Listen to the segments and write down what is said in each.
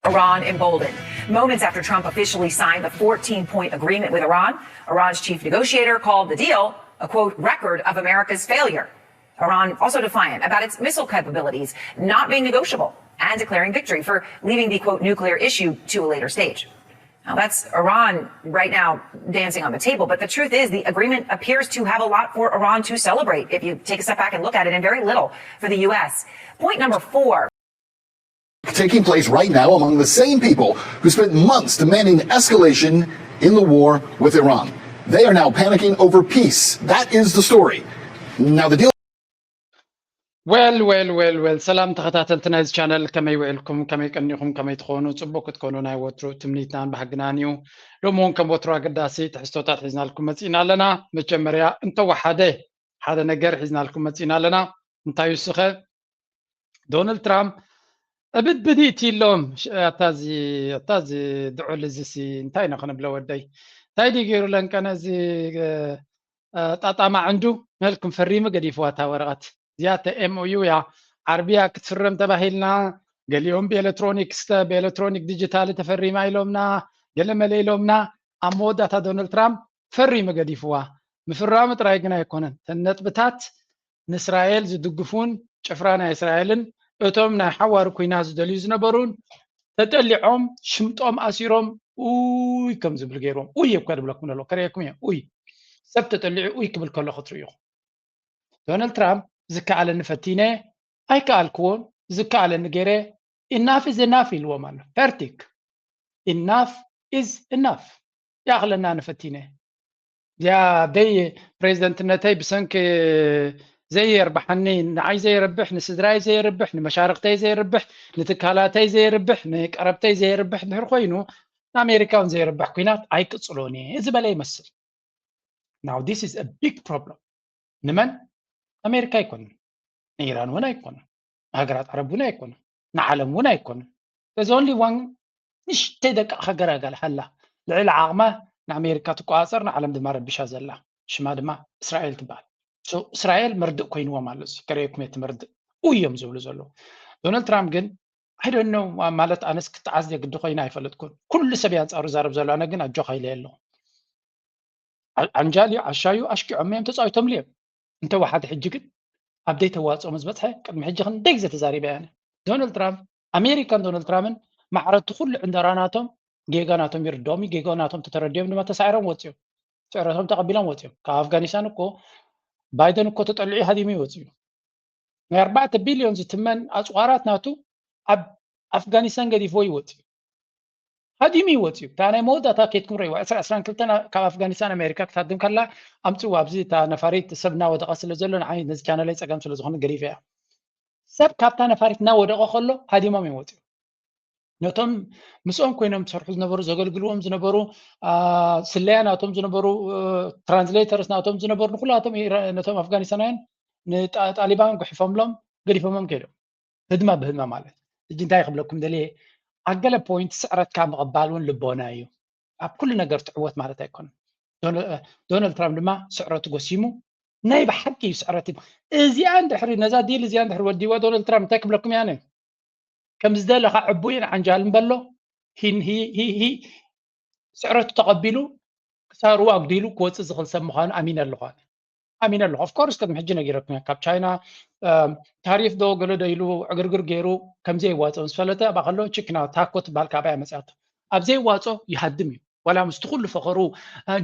Iran emboldened. Moments after Trump officially signed the fourteen point agreement with Iran, Iran's chief negotiator called the deal a quote record of America's failure. Iran also defiant about its missile capabilities not being negotiable and declaring victory for leaving the quote nuclear issue to a later stage. Now, that's Iran right now dancing on the table, but the truth is the agreement appears to have a lot for Iran to celebrate if you take a step back and look at it, and very little for the U S. Point number four. Taking place right now among the same people who spent months demanding escalation in the war with Iran. They are now panicking over peace. That is the story. Now, the deal. Well, well, well, well. ሰላም ተኸታተልቲ ናይዚ ቻነል፣ ከመይ ውዕልኩም፣ ከመይ ቀኒኹም፣ ከመይ ትኾኑ? ጽቡቅ ክትኮኑ ናይ ወትሩ ትምኒትናን ባህግናን እዩ። ሎሚ እውን ከም ወትሩ ኣገዳሲ ትሕዝቶታት ሒዝናልኩም መጺእና ኣለና። መጀመርያ እንተወሓደ ሓደ ነገር ሒዝናልኩም መጺእና ኣለና። እንታይ እዩ እሱ ኸ? ዶናልድ ትራምፕ እብድ ብድእቲ ኢሎም። ኣታዚ ኣታዚ ድዑል እዚሲ እንታይ ኢና ክንብሎ ወደይ? እንታይ ድዩ ገይሩ ለንቀነ እዚ ጣጣማ ዕንዱ? መልኩም ፈሪሙ ገዲፍዋ እታ ወረቐት እዚኣ። ተ ኤምኦዩ እያ። ዓርብያ ክትፍረም ተባሂልና፣ ገሊኦም ብኤሌክትሮኒክስ ብኤሌክትሮኒክ ዲጂታል ተፈሪማ ኢሎምና፣ ገለመለ ኢሎምና። ኣብ መወዳእታ ዶናልድ ትራምፕ ፈሪሙ ገዲፍዋ። ምፍራሙ ጥራይ ግን ኣይኮነን፣ ተን ነጥብታት ንእስራኤል ዝድግፉን ጭፍራ ናይ እስራኤልን እቶም ናይ ሓዋሩ ኩናት ዝደልዩ ዝነበሩን ተጠሊዖም ሽምጦም ኣሲሮም ኡይ ከም ዝብል ገይሮም። ኡይ እኮ ድብለኩም ዘሎ ከርእየኩም እየ። ኡይ ሰብ ተጠሊዑ ኡይ ክብል ከሎ ክትርእዩ። ዶናልድ ትራምፕ ዝከኣለኒ ፈቲነ ኣይከኣልክዎን፣ ዝከኣለኒ ገይረ፣ ኢናፍ ኢዝ ኢናፍ ኢልዎም ኣሎ። ፐርቲክ ኢናፍ ኢዝ ኢናፍ። ይኣኽለና ንፈቲነ። እዚኣ ደይ ፕሬዚደንትነተይ ብሰንኪ ዘየርብሓኒ፣ ንዓይ ዘየርብሕ፣ ንስድራይ ዘየርብሕ፣ ንመሻርክተይ ዘየርብሕ፣ ንትካላተይ ዘየርብሕ፣ ንቀረብተይ ዘየርብሕ ድሕር ኮይኑ ንኣሜሪካ እውን ዘየርብሕ ኩናት ኣይቅፅሎን እየ ዝበለ ይመስል። Now this is a big problem። ንመን? ኣሜሪካ ኣይኮነን፣ ንኢራን እውን ኣይኮነን፣ ንሃገራት ዓረብ እውን ኣይኮነን፣ ንዓለም እውን ኣይኮነን። There's only one ንሽተይ ደቂ ሃገር ኣጋል ሃላ ልዕሊ ዓቕማ ንኣሜሪካ ትቆፃፀር፣ ንዓለም ድማ ረቢሻ ዘላ፣ ሽማ ድማ እስራኤል ትበሃል። So እስራኤል መርድእ ኮይንዎም ኣሎ። እዚ ከርእየኩም እቲ መርድእ ኡይ እዮም ዝብሉ ዘለዉ። ዶናልድ ትራምፕ ግን I don't know ማለት ኣነስ ክትዓዝ ግዲ ኮይና ኣይፈለጥኩን። ኩሉ ሰብ ኣንፃሩ ዛረብ ዘሎ፣ ኣነ ግን ኣጆኻ ኢለ ኣለኹ። ዓንጃል እዩ፣ ዓሻ እዩ፣ ኣሽኪዖም እዮም ተፃዊቶምሉ እዮም። እንተወሓደ ሕጂ ግን ኣብ ዘይተዋፅኦም ዝበፅሐ ቅድሚ ሕጂ ክንደይ ግዜ ተዛሪበ እያ። ዶናልድ ትራምፕ ኣሜሪካን ዶናልድ ትራምፕን ማዕረቲ ኩሉ ዕንደራ ናቶም ጌጋ ናቶም ይርድኦም እዩ። ጌጋ ናቶም ተተረዲኦም ድማ ተሳዒሮም ወፂኦም። ስዕረቶም ተቐቢሎም ወፂኦም። ካብ ኣፍጋኒስታን እኮ ባይደን እኮ ተጠሊዑ ሃዲሙ ይወፅእ እዩ። ናይ ኣርባዕተ ቢልዮን ዝትመን ኣፅዋራት ናቱ ኣብ ኣፍጋኒስታን ገዲፍዎ ይወፅእ እዩ። ሃዲሙ ይወፅእ እዩ። እታ ናይ መወዳእታ ኬድኩም ረእይዋ። ዕስራ ዕስራን ክልተን ካብ ኣፍጋኒስታን ኣሜሪካ ክትሃድም ከላ ኣምፅዋ። ኣብዚ እታ ነፋሪት ሰብ እናወደቐ ስለ ዘሎ ንዓይ ነዚ ቻነለይ ፀገም ስለ ዝኾነ ገዲፈ እያ። ሰብ ካብታ ነፋሪት እናወደቐ ከሎ ሃዲሞም እዮም ወፅኡ። ነቶም ምስኦም ኮይኖም ዝሰርሑ ዝነበሩ፣ ዘገልግልዎም ዝነበሩ፣ ስለያ ናቶም ዝነበሩ፣ ትራንስሌተርስ ናቶም ዝነበሩ ንኩላቶም ነቶም ኣፍጋኒስታናውያን ንጣሊባን ጉሒፎምሎም ገዲፎሞም ከይዶም። ህድማ ብህድማ ማለት እጂ እንታይ ክብለኩም ደልየ፣ ኣብ ገለ ፖይንት ስዕረትካ ምቕባል እውን ልቦና እዩ። ኣብ ኩሉ ነገር ትዕወት ማለት ኣይኮነን። ዶናልድ ትራምፕ ድማ ስዕረቱ ጎሲሙ ናይ ብሓቂ እዩ ስዕረት። እዚኣ እንድሕሪ ነዛ ዲል እዚኣ እንድሕሪ ወዲዋ ዶናልድ ትራምፕ እንታይ ክብለኩም እያ? ከም ዝደለኻ ዕቡይን ዓንጃልን በሎ። ስዕረቱ ተቐቢሉ ክሳሩ ኣጉዲሉ ክወፅእ ዝኽእል ሰብ ምዃኑ ኣሚነ ኣለኹ። ኣሚነ ኣለኹ። ኦፍኮርስ ቅድሚ ሕጂ ነጊረኩም እየ። ካብ ቻይና ታሪፍ ዶ ገለ ዶ ኢሉ ዕግርግር ገይሩ ከምዘይዋፅእ ምስ ፈለጠ ኣብኣ ከሎ ችክና ታኮ ትበሃል ካብኣ እያ መፅኣቶ። ኣብ ዘይዋፆ ይሃድም እዩ። ዋላ ምስቲ ኩሉ ፈኸሩ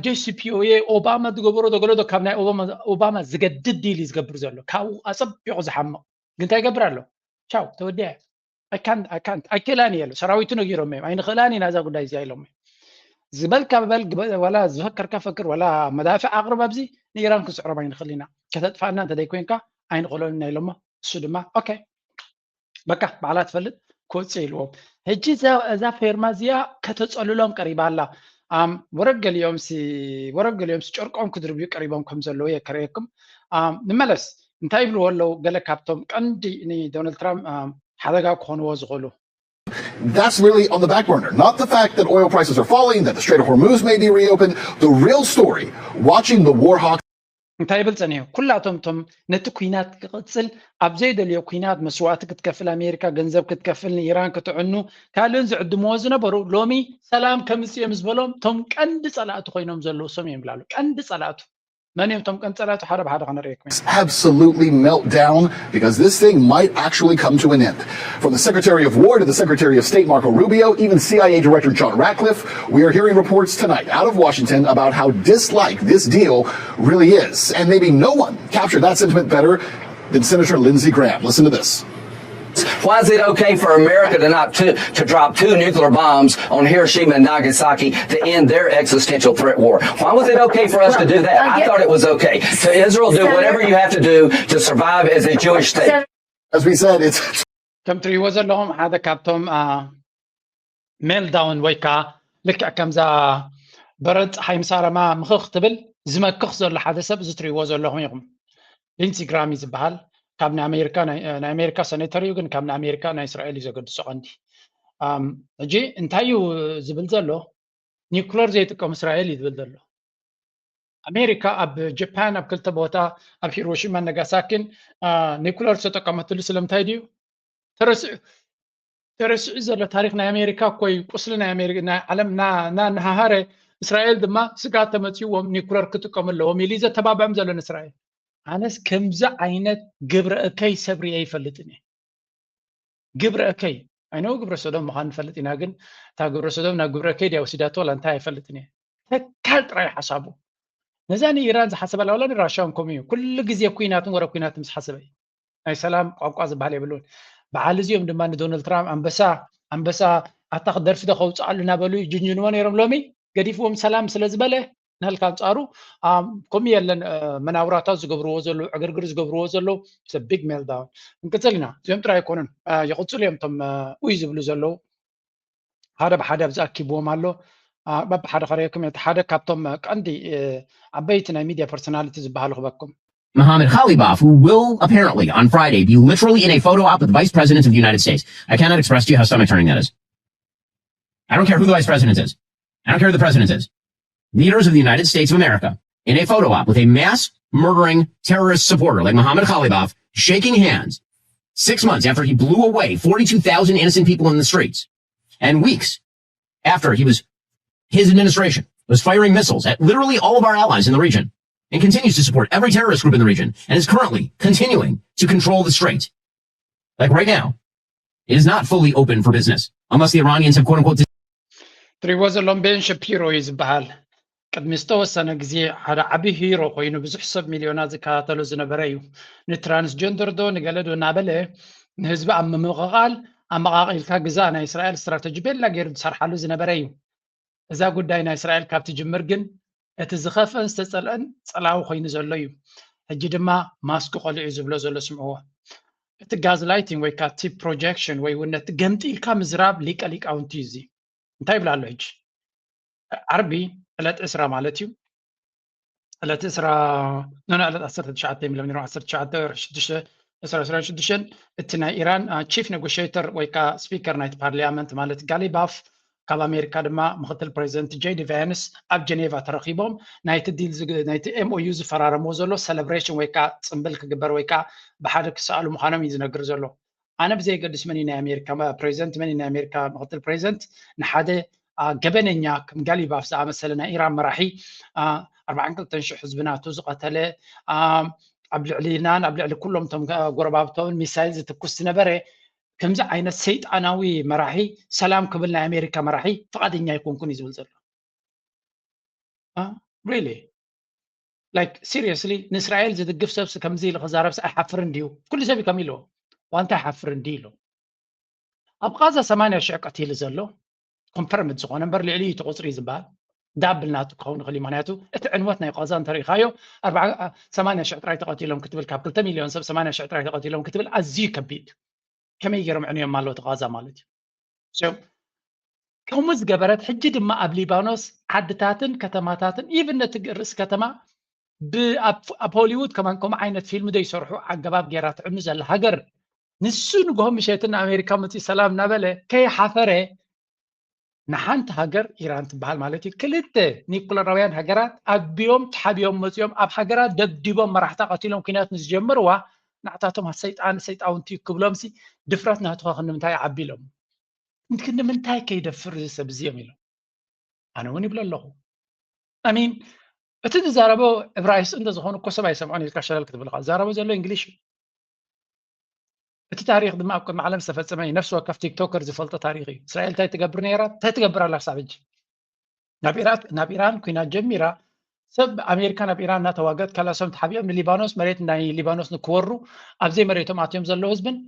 ጀሲፒኦኤ ኦባማ ዝገበሮ ዶ ገለ ዶ ካብ ናይ ኦባማ ዝገድድ ዲል እዩ ዝገብር ዘሎ። ካብኡ ኣፀቢቑ ዝሓምቕ ግን እንታይ ይገብር ኣሎ? ቻው ተወዲኣ። ኣይክእላን እየ ኢሉ ሰራዊቱ ነጊሮም እዮም። ኣይንኽእላን ኢና እዛ ጉዳይ እዚኣ ኢሎም እዮም። ዝበልካ በል፣ ዋላ ዝፈከርካ ፈክር፣ ዋላ መዳፍዕ ኣቕርብ፣ ኣብዚ ንኢራን ክንስዕሮም ኣይንኽእል ኢና፣ ከተጥፋእና እንተደይ ኮይንካ ኣይንኽእሎን ኢና ኢሎሞ። እሱ ድማ ኦኬ በቃ ባዕላ ትፈልጥ ክወፅእ ኢልዎም። ሕጂ እዛ ፌርማ እዚኣ ከተፀልሎም ቀሪባ ኣላ። ወረድ ገሊኦም ወረድ ገሊኦም ጨርቆም ክድርብዩ ቀሪቦም ከም ዘለዉ የከረየኩም። ንመለስ እንታይ ይብልዎ ኣለዉ? ገለ ካብቶም ቀንዲ ንዶናልድ ትራምፕ ሓደጋ ክኾንዎ ዝኽእሉ That's really on the back burner. Not the fact that oil prices are falling, that the Strait of Hormuz may be reopened. The real story, watching the Warhawks. እንታይ ይብል ጸኒሑ? ኩላቶም እቶም ነቲ ኲናት ክቕጽል ኣብ ዘይደልዮ ኲናት መስዋእቲ ክትከፍል፣ ኣሜሪካ ገንዘብ ክትከፍል፣ ንኢራን ክትዕኑ ካልእን ዝዕድምዎ ዝነበሩ፣ ሎሚ ሰላም ከምጽእ እዮም ዝበሎም እቶም ቀንዲ ጸላእቱ ኮይኖም ዘለዉ ሰም እዮም ይብላሉ። ቀንዲ ጸላእቱ መን እዮም እቶም ቀንዲ ጸላእቱ? ሓደ ብሓደ ከነርእየኩም ኢና። Absolutely melt down because this thing might actually come to an end. From the Secretary of War to the Secretary of State Marco Rubio, even C I A Director John Ratcliffe, we are hearing reports tonight out of Washington about how disliked this deal really is. And maybe no one captured that sentiment better than Senator Lindsey Graham. Listen to this. Why is it okay for America to not to, to drop two nuclear bombs on Hiroshima and Nagasaki to end their existential threat war? Why was it okay for us to do that? I thought it was okay. To Israel, do whatever you have to do to survive as a Jewish state. As we said, it's ከም ትሪእዎ ዘለኹም ሓደ ካብቶም ሜልዳውን ወይ ከዓ ልክዕ ከምዛ በረድ ፀሓይ ምስ ኣረማ ምኽኽ ትብል ዝመክኽ ዘሎ ሓደ ሰብ እዚ ትሪእዎ ዘለኹም ኢኹም። ሊንሲ ግራም እዩ ዝበሃል። ካብ ናይ ኣሜሪካ ናይ ኣሜሪካ ሰኔተር እዩ፣ ግን ካብ ናይ ኣሜሪካ ናይ እስራኤል እዩ ዘገድሶ ቀንዲ። ሕጂ እንታይ እዩ ዝብል ዘሎ? ኒኩለር ዘይጥቀም እስራኤል እዩ ዝብል ዘሎ። ኣሜሪካ ኣብ ጃፓን ኣብ ክልተ ቦታ ኣብ ሂሮሺማ ነጋሳኪን ኒኩለር ዝተጠቀመትሉ ስለምንታይ ድዩ? ተረሲዑ ዘሎ ታሪክ ናይ ኣሜሪካ እኮ እዩ። ቁስሊ ናይ ኣሜሪካ ናይ ዓለም እናነሃሃረ እስራኤል ድማ ስግኣት ተመፅዎም ኒኩለር ክጥቀሙ ኣለዎም ኢሉ ዘተባብዖም ዘሎ ንእስራኤል። ኣነስ ከምዚ ዓይነት ግብረ እከይ ሰብ ሪኤ ኣይፈልጥን እየ። ግብረ እከይ ኣይነው ግብረ ሰዶም ምዃን ንፈልጥ ኢና፣ ግን እታ ግብረ ሰዶም ናብ ግብረ እከይ ድያ ወሲዳቶ ዋላ እንታይ ኣይፈልጥን እየ። ተካል ጥራይ ሓሳቡ። ነዛ ንኢራን ዝሓሰበላ ዋላ ንራሻ እውን ከምኡ እዩ። ኩሉ ግዜ ኩናትን ወረ ኩናትን ምስ ሓሰበ እዩ። ናይ ሰላም ቋንቋ ዝበሃል የብሉን። በዓል እዚኦም ድማ ንዶናልድ ትራምፕ ኣንበሳ ኣንበሳ ኣታ ደርፊ ዶ ከውፅኣሉ እናበሉ ይጅንጅንዎ ነይሮም። ሎሚ ገዲፍዎም ሰላም ስለ ዝበለ ንህልካ ኣንፃሩ ከምኡ የለን። መናውራታት ዝገብርዎ ዘለዉ ዕግርግር ዝገብርዎ ዘለዉ ቢግ ሜልዳውን። ክንቅፅል ኢና። እዚኦም ጥራይ ኣይኮኑን፣ ይቕፅሉ እዮም እቶም ኡይ ዝብሉ ዘለዉ። ሓደ ብሓደ ኣብዚ ኣኪብዎም ኣሎ። በብሓደ ከረየኩም እቲ ሓደ ካብቶም ቀንዲ ዓበይቲ ናይ ሚድያ ፐርሶናሊቲ ዝበሃሉ ክበኩም። Mohammed Khalibaf, who will apparently on Friday be literally in a photo op with the Vice President of the United States. I cannot express to you how stomach turning that is. I don't care who the Vice President is. I don't care who the President is. Leaders of the United States of America in a photo op with a mass murdering terrorist supporter like Mohammed Khalibaf shaking hands six months after he blew away forty-two thousand innocent people in the streets and weeks after he was his administration was firing missiles at literally all of our allies in the region and continues to support every terrorist group in the region and is currently continuing to control the strait. Like right now, it is not fully open for business unless the Iranians have quote unquote ትሪእዎ ዘለኹም ቤን ሸፒሮ እዩ ዝበሃል። ቅድሚ ዝተወሰነ ግዜ ሓደ ዓቢ ሂሮ ኮይኑ ብዙሕ ሰብ ሚልዮናት ዝከታተሎ ዝነበረ እዩ። ንትራንስጀንደር ዶ ንገለ ዶ እናበለ ንህዝቢ ኣብ ምምቕቓል ኣመቓቒልካ ግዛእ ናይ እስራኤል ስትራተጂ ቤላ ገይሩ ዝሰርሓሉ ዝነበረ እዩ። እዛ ጉዳይ ናይ እስራኤል ካብ ትጅምር ግን እቲ ዝኸፍአን ዝተጸልአን ጸላዊ ኮይኑ ዘሎ እዩ። ሕጂ ድማ ማስክ ቆሊዑ ዝብሎ ዘሎ ስምዕዎ። እቲ ጋዝ ላይቲንግ ወይ ከዓ ቲፕ ፕሮጀክሽን ወይ እውን ነቲ ገምጢልካ ምዝራብ ሊቀ ሊቃውንቲ እዩ። እዚ እንታይ ይብላ ኣሎ ሕጂ? ዓርቢ ዕለት ዕስራ ማለት እዩ። ዕለት ዕስራ ኖ ዕለት ዓሰርተ ትሽዓተ እዮም ኢሎም ነይሮም። ዓሰርተ ትሽዓተ ወርሒ ሽዱሽተ ዕስራ ዕስራን ሽዱሽተን እቲ ናይ ኢራን ቺፍ ኔጎሽተር ወይ ከዓ ስፒከር ናይቲ ፓርሊያመንት ማለት ጋሊባፍ ካብ ኣሜሪካ ድማ ምክትል ፕሬዚደንት ጄዲ ቫንስ ኣብ ጀኔቫ ተረኺቦም ናይቲ ዲል ናይቲ ኤምኦዩ ዝፈራረምዎ ዘሎ ሴሌብሬሽን ወይ ከዓ ፅምብል ክግበር ወይ ከዓ ብሓደ ክሰኣሉ ምዃኖም እዩ ዝነግር ዘሎ። ኣነ ብዘየገድስ መን ናይ ኣሜሪካ ፕሬዚደንት መን ናይ ኣሜሪካ ምክትል ፕሬዚደንት ንሓደ ገበነኛ ከም ጋሊባፍ ዝኣመሰለ ናይ ኢራን መራሒ ኣርባዓን ክልተን ሽሕ ህዝቢ ናቱ ዝቐተለ ኣብ ልዕሊናን ኣብ ልዕሊ ኩሎም ቶም ጎረባብቶምን ሚሳይል ዝትኩስ ዝነበረ ከምዚ ዓይነት ሰይጣናዊ መራሒ ሰላም ክብል ናይ ኣሜሪካ መራሒ ፍቓደኛ ኣይኮንኩን እዩ ዝብል ዘሎ። ሪሊ ላይክ ሲሪየስሊ ንእስራኤል ዝድግፍ ሰብስ ከምዚ ኢሉ ክዛረብስ ኣይሓፍርን ድዩ? ኩሉ ሰብ እዩ ከም ኢልዎ ዋንታ ኣይሓፍርን ድዩ ኢሉ። ኣብ ቃዛ ሰማንያ ሽሕ ቀቲሉ ዘሎ ኮንፈርምድ ዝኾነ እምበር ልዕሊ እቲ ቁፅሪ ዝበሃል ዳብል ናቱ ክኸውን ይኽእል እዩ። ምክንያቱ እቲ ዕንወት ናይ ቃዛ እንተሪኢኻዮ ሰማንያ ሽሕ ጥራይ ተቐቲሎም ክትብል ካብ ክልተ ሚልዮን ሰብ ሰማንያ ሽሕ ጥራይ ተቐቲሎም ክትብል ኣዝዩ ከቢድ። ከመይ ገይሮም ዕንዮም ኣለዉ እቲ ቃዛ ማለት እዩ። ከምኡ ዝገበረት ሕጂ ድማ ኣብ ሊባኖስ ዓድታትን ከተማታትን ኢቭን ነቲ ርእሲ ከተማ ኣብ ሆሊውድ ከማን ከምኡ ዓይነት ፊልም ዘይሰርሑ ኣገባብ ገይራ ትዕኑ ዘላ ሃገር ንሱ ንግሆ ምሸትን ኣሜሪካ መፅኡ ሰላም እናበለ ከይሓፈረ ንሓንቲ ሃገር ኢራን ትበሃል ማለት እዩ ክልተ ኒኩለራውያን ሃገራት ኣግቢዮም ተሓቢዮም መፂኦም ኣብ ሃገራት ደብዲቦም መራሕታ ቀቲሎም ኩናት ንዝጀመርዋ ንዓታቶም ሰይጣን ሰይጣውንቲ ክብሎም ሲ ድፍረት ናትኻ ክንምንታይ ዓቢሎም ክንምንታይ ከይደፍር እዚ ሰብ እዚኦም ኢሎም ኣነ እውን ይብሎ ኣለኹ ኣሚን እቲ ዝዛረቦ እብራይስጥ እንተዝኾኑ እኮ ሰብ ኣይሰምዖን ኢልካ ሸለል ክትብል ዝዛረቦ ዘሎ እንግሊሽ እዩ እቲ ታሪክ ድማ ኣብ ቅድሚ ዓለም ዝተፈፀመ እዩ ነፍሲ ወከፍ ቲክቶከር ዝፈልጦ ታሪክ እዩ እስራኤል እንታይ ትገብር ነይራ እንታይ ትገብር ኣላ ክሳብ ሕጂ ናብ ኢራን ኩናት ጀሚራ ሰብ ኣሜሪካ ናብ ኢራን እናተዋገት ካላሶም ተሓቢኦም ንሊባኖስ መሬት ናይ ሊባኖስ ንክወሩ ኣብዘይ መሬቶም ኣትዮም ዘለዉ ህዝብን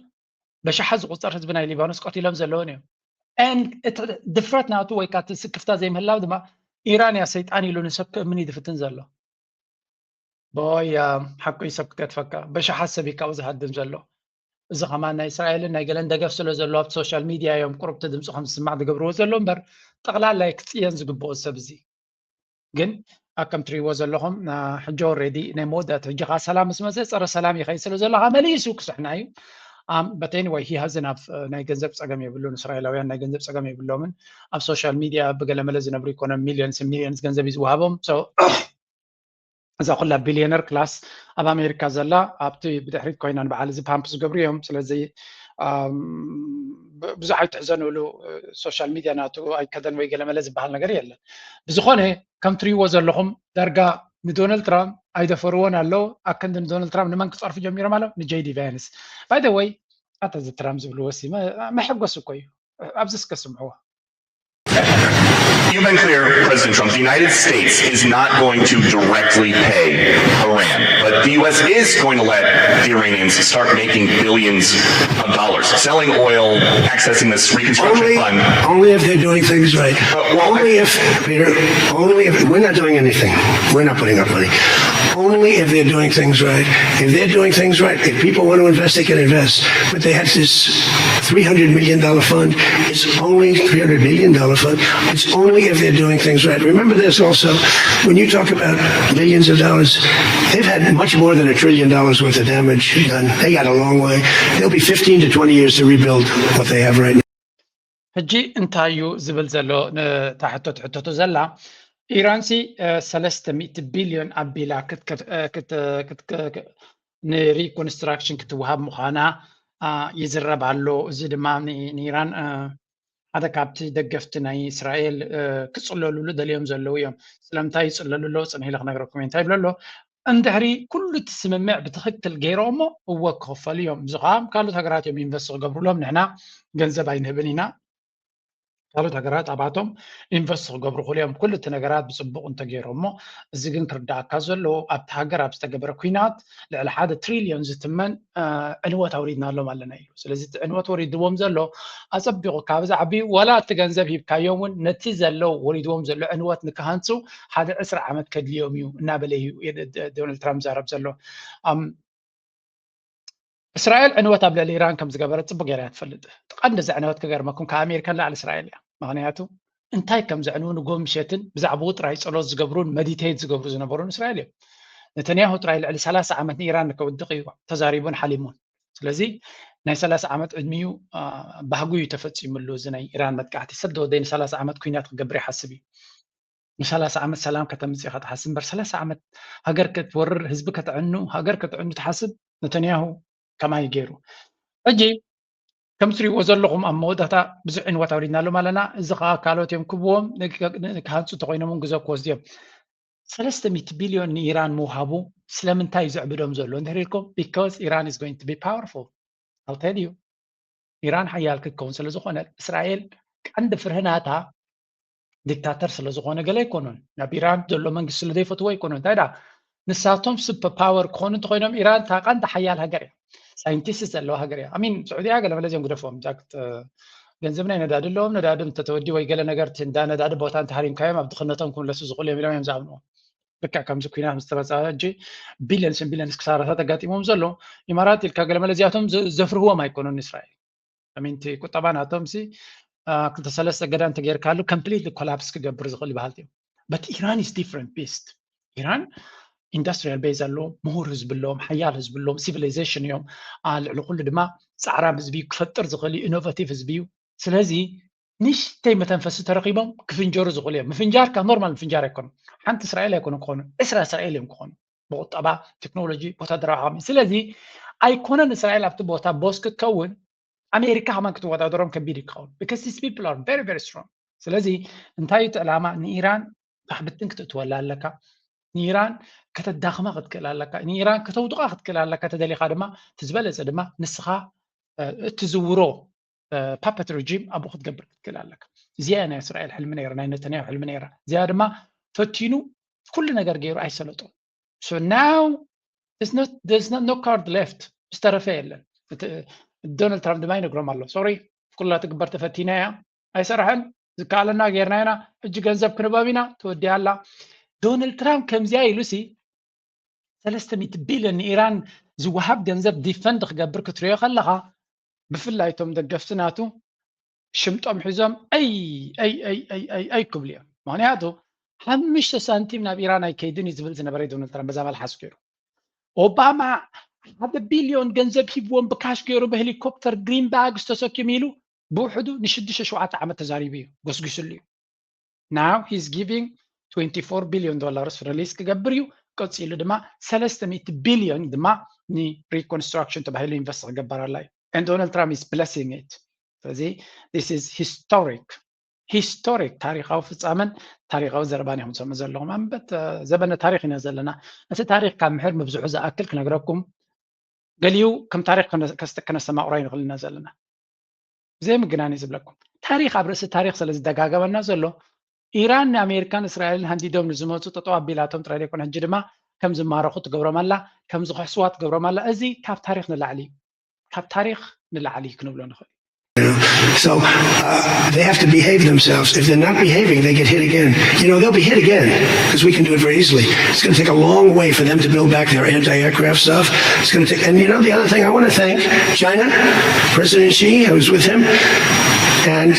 በሽሓት ዝቁፀር ህዝቢ ናይ ሊባኖስ ቀቲሎም ዘለውን እዮም ድፍረት ናቱ ወይ ከዓ ስክፍታ ዘይምህላው ድማ ኢራን እያ ሰይጣን ኢሉ ንሰብ ክእምን እዩ ዝፍትን ዘሎ ቦይ ሓቁ ሰብ ክገድፈካ በሽሓት ሰብ እዩ ካብኡ ዝሃድም ዘሎ እዚ ከማን ናይ እስራኤልን ናይ ገለን ደገፍ ስለ ዘሎ ኣብቲ ሶሻል ሚድያ እዮም ቁሩብቲ ድምፂ ከም ዝስማዕ ዝገብርዎ ዘሎ እምበር ጠቕላላይ ክፅየን ዝግብኦ ሰብ እዚ ግን ኣብ ከም ትሪእዎ ዘለኹም ሕጂ ኦሬዲ ናይ መወዳእቲ ሕጂ ከዓ ሰላም ምስ መፀ ፀረ ሰላም ይኸይድ ስለ ዘሎ ከዓ መሊሱ ክስሕና እዩ በተይን ወይ ሂሃዝን ኣብ ናይ ገንዘብ ፀገም የብሉን እስራኤላውያን ናይ ገንዘብ ፀገም የብሎምን ኣብ ሶሻል ሚድያ ብገለመለ ዝነብሩ ኢኮኖሚ ሚሊዮንስ ሚሊዮንስ ገንዘብ እዩ ዝወሃቦም እዛ ኩላ ቢልዮነር ክላስ ኣብ ኣሜሪካ ዘላ ኣብቲ ብድሕሪት ኮይና ንበዓል እዚ ፓምፕ ዝገብሩ እዮም ስለዚ ብዙሕ ኣይትሕዘንሉ ሶሻል ሚድያ ናቱ ኣይከደን ወይ ገለመለ ዝበሃል ነገር የለን ብዝኾነ ከም ትሪእዎ ዘለኹም ዳርጋ ንዶናልድ ትራምፕ ኣይደፈርዎን ኣለዉ ኣክንዲ ንዶናልድ ትራምፕ ንመን ክፀርፉ ጀሚሮም ኣለዉ ንጄዲ ቫንስ ባይ ወይ ኣታ እዚ ትራምፕ ዝብልዎ ሲ መሐጎስ እኮ እዩ ኣብዚ እስከ ስምዕዎ You've been clear, President Trump, the United States is not going to directly pay Iran, but the U S is going to let the Iranians start making billions of dollars, selling oil, accessing this reconstruction only, fund. Only if they're doing things right. Uh, well, only if, Peter, only if, we're not doing anything. We're not putting up money. Only if they're doing things right. If they're doing things right, if people want to invest, they can invest. But they have this three hundred million dollar fund. It's only three hundred million dollar fund. It's only if they're doing things right. Remember this also, when you talk about billions of dollars, they've had much more than a trillion dollars worth of damage done. They got a long way. They'll be fifteen to twenty years to rebuild what they have right now. ሕጂ እንታይ እዩ ዝብል ዘሎ ንታ ሕቶ ትሕተቶ ዘላ ኢራንሲ ሰለስተ ሚእቲ ቢልዮን ኣቢላ ንሪኮንስትራክሽን ክትወሃብ ምዃና ይዝረብ ኣሎ እዚ ድማ ንኢራን ሓደ ካብቲ ደገፍቲ ናይ እስራኤል ክፅለሉሉ ደልዮም ዘለዉ እዮም ስለምንታይ ይፅለሉ ኣለዉ ፅንሕ ኢለ ክነግረኩም እንታይ ይብሎ ኣሎ እንድሕሪ ኩሉ እቲ ስምምዕ ብትኽክል ገይሮሞ እወ ክኽፈሉ እዮም እዚ ከዓ ካልኦት ሃገራት እዮም ኢንቨስት ክገብሩሎም ንሕና ገንዘብ ኣይንህብን ኢና ካልኦት ሃገራት ኣባቶም ኢንቨስት ክገብሩ ክእሉ እዮም ኩሉ እቲ ነገራት ብፅቡቅ እንተገይሮሞ እዚ ግን ክርዳእካ ዘለዎ ኣብቲ ሃገር ኣብ ዝተገበረ ኩናት ልዕሊ ሓደ ትሪልዮን ዝትመን ዕንወት ኣውሪድናሎም ኣለና ኢሉ ስለዚ እቲ ዕንወት ወሪድዎም ዘሎ ኣፀቢቑ ካብ ዛዕቢ ዋላ እቲ ገንዘብ ሂብካዮም እውን ነቲ ዘሎ ወሪድዎም ዘሎ ዕንወት ንክሃንፁ ሓደ ዕስራ ዓመት ከድልዮም እዩ እናበለ እዩ ዶናልድ ትራምፕ ዛረብ ዘሎ እስራኤል ዕንወት ኣብ ልዕሊ ኢራን ከም ዝገበረት ፅቡቅ ገይራ እያ ትፈልጥ ቀንዲ እዚ ዕንወት ክገርመኩም ካብ ኣሜሪካ ንላዕሊ እስራኤል እያ ምክንያቱ እንታይ ከም ዘዕንዉ ንጎምሸትን ብዛዕባኡ ጥራይ ፀሎት ዝገብሩን መዲቴት ዝገብሩ ዝነበሩን እስራኤል እዮም ነተንያሁ ጥራይ ልዕሊ ሰላሳ ዓመት ንኢራን ንከውድቕ እዩ ተዛሪቡን ሓሊሙን ስለዚ ናይ ሰላሳ ዓመት ዕድሚኡ ባህጉ እዩ ተፈፂሙሉ እዚ ናይ ኢራን መጥቃዕቲ ሰብ ተወደይ ንሰላሳ ዓመት ኩናት ክገብር ይሓስብ እዩ ንሰላሳ ዓመት ሰላም ከተምፅእ ኢኻ ትሓስብ እምበር ሰላሳ ዓመት ሃገር ክትወርር ህዝቢ ከተዕኑ ሃገር ከተዕኑ ትሓስብ ነተንያሁ ከማይ ገይሩ ሕጂ ከም ትሪእዎ ዘለኹም ኣብ መወዳእታ ብዙሕ ዕንወት ኣውሪድናሎም ኣለና እዚ ከዓ ካልኦት እዮም ክብዎም ክሃንፁ ተኮይኖም እውን ግዘ ክወስዱ እዮም ሰለስተ ሚእቲ ቢልዮን ንኢራን ምውሃቡ ስለምንታይ እዩ ዘዕብዶም ዘሎ እንድሕር ኢልኩም because Iran is going to be powerful I'll tell you ኢራን ሓያል ክትከውን ስለ ዝኾነ እስራኤል ቀንዲ ፍርህናታ ዲክታተር ስለ ዝኾነ ገለ ኣይኮኑን ናብ ኢራን ዘሎ መንግስቲ ስለ ዘይፈትዎ ኣይኮኑን እንታይ ንሳቶም ሱፐር ፓወር ክኾኑ እንተኮይኖም ኢራን እታ ቀንዲ ሓያል ሃገር እያ ሳይንቲስት ዘለዋ ሃገር እያ ኣሚን ስዑድያ ገለ መለ እዚኦም ግደፎም ዛክት ገንዘብ ናይ ነዳዲ ኣለዎም ነዳዲ እንተተወዲ ወይ ገለ ነገር እንዳ ነዳዲ ቦታ እንተሃሪምካዮም ኣብ ድኽነቶም ክምለሱ ዝኽእሉ እዮም ኢሎም እዮም ዝኣምንዎ ልክዕ ከምዚ ኩናት ምስ ተበፅሐ ሕጂ ቢልዮንስን ቢልዮንስ ክሳራታት ኣጋጢሞም ዘሎ ኢማራት ኢልካ ገለ መለ እዚኣቶም ዘፍርህዎም ኣይኮኑን እስራኤል ኣሚንቲ ቁጠባ ናቶም ሲ ክልተ ሰለስተ ገዳ እንተጌርካሉ ኮምፕሊትሊ ኮላፕስ ክገብር ዝኽእል ይበሃል እዮም but Iran is different beast ኢራን ኢንዱስትሪያል ቤዝ ኣለዎም ምሁር ህዝቢ ኣለዎም ሓያል ህዝቢ ኣለዎም ሲቪላይዜሽን እዮም ልዕሊ ኩሉ ድማ ፃዕራም ህዝቢ ክፈጥር ዝኽእል ኢኖቬቲቭ ህዝቢ እዩ ስለዚ ንሽተይ መተንፈሲ ተረኺቦም ክፍንጀሩ ዝኽእሉ እዮም። ምፍንጃር ካብ ኖርማል ምፍንጃር ኣይኮኑ። ሓንቲ እስራኤል ኣይኮኑ ክኾኑ፣ ዕስራ እስራኤል እዮም ክኾኑ። ብቁጠባ፣ ቴክኖሎጂ፣ ወታደራዊ ዓቕሚ። ስለዚ ኣይኮነን እስራኤል ኣብቲ ቦታ ቦስ ክትከውን ኣሜሪካ ከማን ክትወዳደሮም ከቢድ ይኸውን። Because these people are very very strong። ስለዚ እንታይ እቲ ዕላማ? ንኢራን ካሕብትን ክትእትወላ ኣለካ፣ ንኢራን ከተዳኽማ ክትክእል ኣለካ፣ ንኢራን ከተውድቓ ክትክእል ኣለካ። ተደሊኻ ድማ እቲ ዝበለፀ ድማ ንስኻ እትዝውሮ ፓፐት ሪጂም ኣብኡ ክትገብር ክትክእል ኣለካ። እዚኣ ናይ እስራኤል ሕልሚ ነይራ፣ ናይ ነተንያሁ ሕልሚ ነይራ። እዚኣ ድማ ፈቲኑ ኩሉ ነገር ገይሩ ኣይሰለጦ። So now there's no card left። ዝተረፈ የለን። ዶናልድ ትራምፕ ድማ ይነግሮም ኣሎ፣ ሶሪ፣ ኩላ ትግበር ተፈቲና እያ፣ ኣይሰራሕን፣ ዝከኣለና ጌርና ኢና፣ ሕጂ ገንዘብ ክንበብ ኢና፣ ተወዲኣ ኣላ። ዶናልድ ትራምፕ ከምዚኣ ኢሉ ሲ ሰለስተ ሚእቲ ቢልዮን ንኢራን ዝወሃብ ገንዘብ ዲፈንድ ክገብር ክትሪኦ ከለኻ፣ ብፍላይ እቶም ደገፍቲ ናቱ ሽምጦም ሒዞም ኣይ ኣይ ኣይ ኣይ ኣይ ኣይ ክብሉ እዮም። ምክንያቱ ሓሙሽተ ሳንቲም ናብ ኢራን ኣይከይድን እዩ ዝብል ዝነበረ ዶናልድ ትራምፕ በዛ መልሓስ ገይሩ። ኦባማ ሓደ ቢልዮን ገንዘብ ሂብዎም ብካሽ ገይሩ ብሄሊኮፕተር ግሪን ባግስ ተሰኪሙ ኢሉ ብውሕዱ ንሽዱሽተ ሸውዓተ ዓመት ተዛሪቡ እዩ፣ ጎስጒስሉ እዩ። Now he's giving twenty-four billion dollars ሪሊስ ክገብር እዩ። ቀፂሉ ድማ ሰለስተ ሚእቲ ቢልዮን ድማ ን reconstruction ተባሂሉ ኢንቨስት ክገበር ኣላ እዩ። And Donald Trump is blessing it። ስለዚ this is historic historic ታሪኻዊ ፍፃመን ታሪኻዊ ዘረባን ኢኹም ትሰምዑ ዘለኹም። ኣንበት ዘበነ ታሪኽ ኢና ዘለና። እቲ ታሪኽ ካብ ምሕር ምብዝሑ ዝኣክል ክነግረኩም፣ ገሊኡ ከም ታሪኽ ከነስተማቕሮ ኣይንኽእል ኢና ዘለና። ብዘይ ምግናን እዩ ዝብለኩም። ታሪኽ ኣብ ርእሲ ታሪኽ ስለ ዝደጋገመና ዘሎ፣ ኢራን ንኣሜሪካን እስራኤልን ሃንዲዶም ንዝመፁ ጠጠው ኣቢላቶም ጥራይ ዘይኮነ፣ ሕጂ ድማ ከም ዝማረኹ ትገብሮም ኣላ፣ ከም ዝኽሕስዋ ትገብሮም ኣላ። እዚ ካብ ታሪኽ ንላዕሊ እዩ፣ ካብ ታሪኽ ንላዕሊ እዩ ክንብሎ ንኽእል። So uh, they have to behave themselves. If they're not behaving, they get hit again. You know, they'll be hit again because we can do it very easily. It's going to take a long way for them to build back their anti-aircraft stuff. It's going to take, and you know, the other thing I want to thank China, President Xi, I was with him, and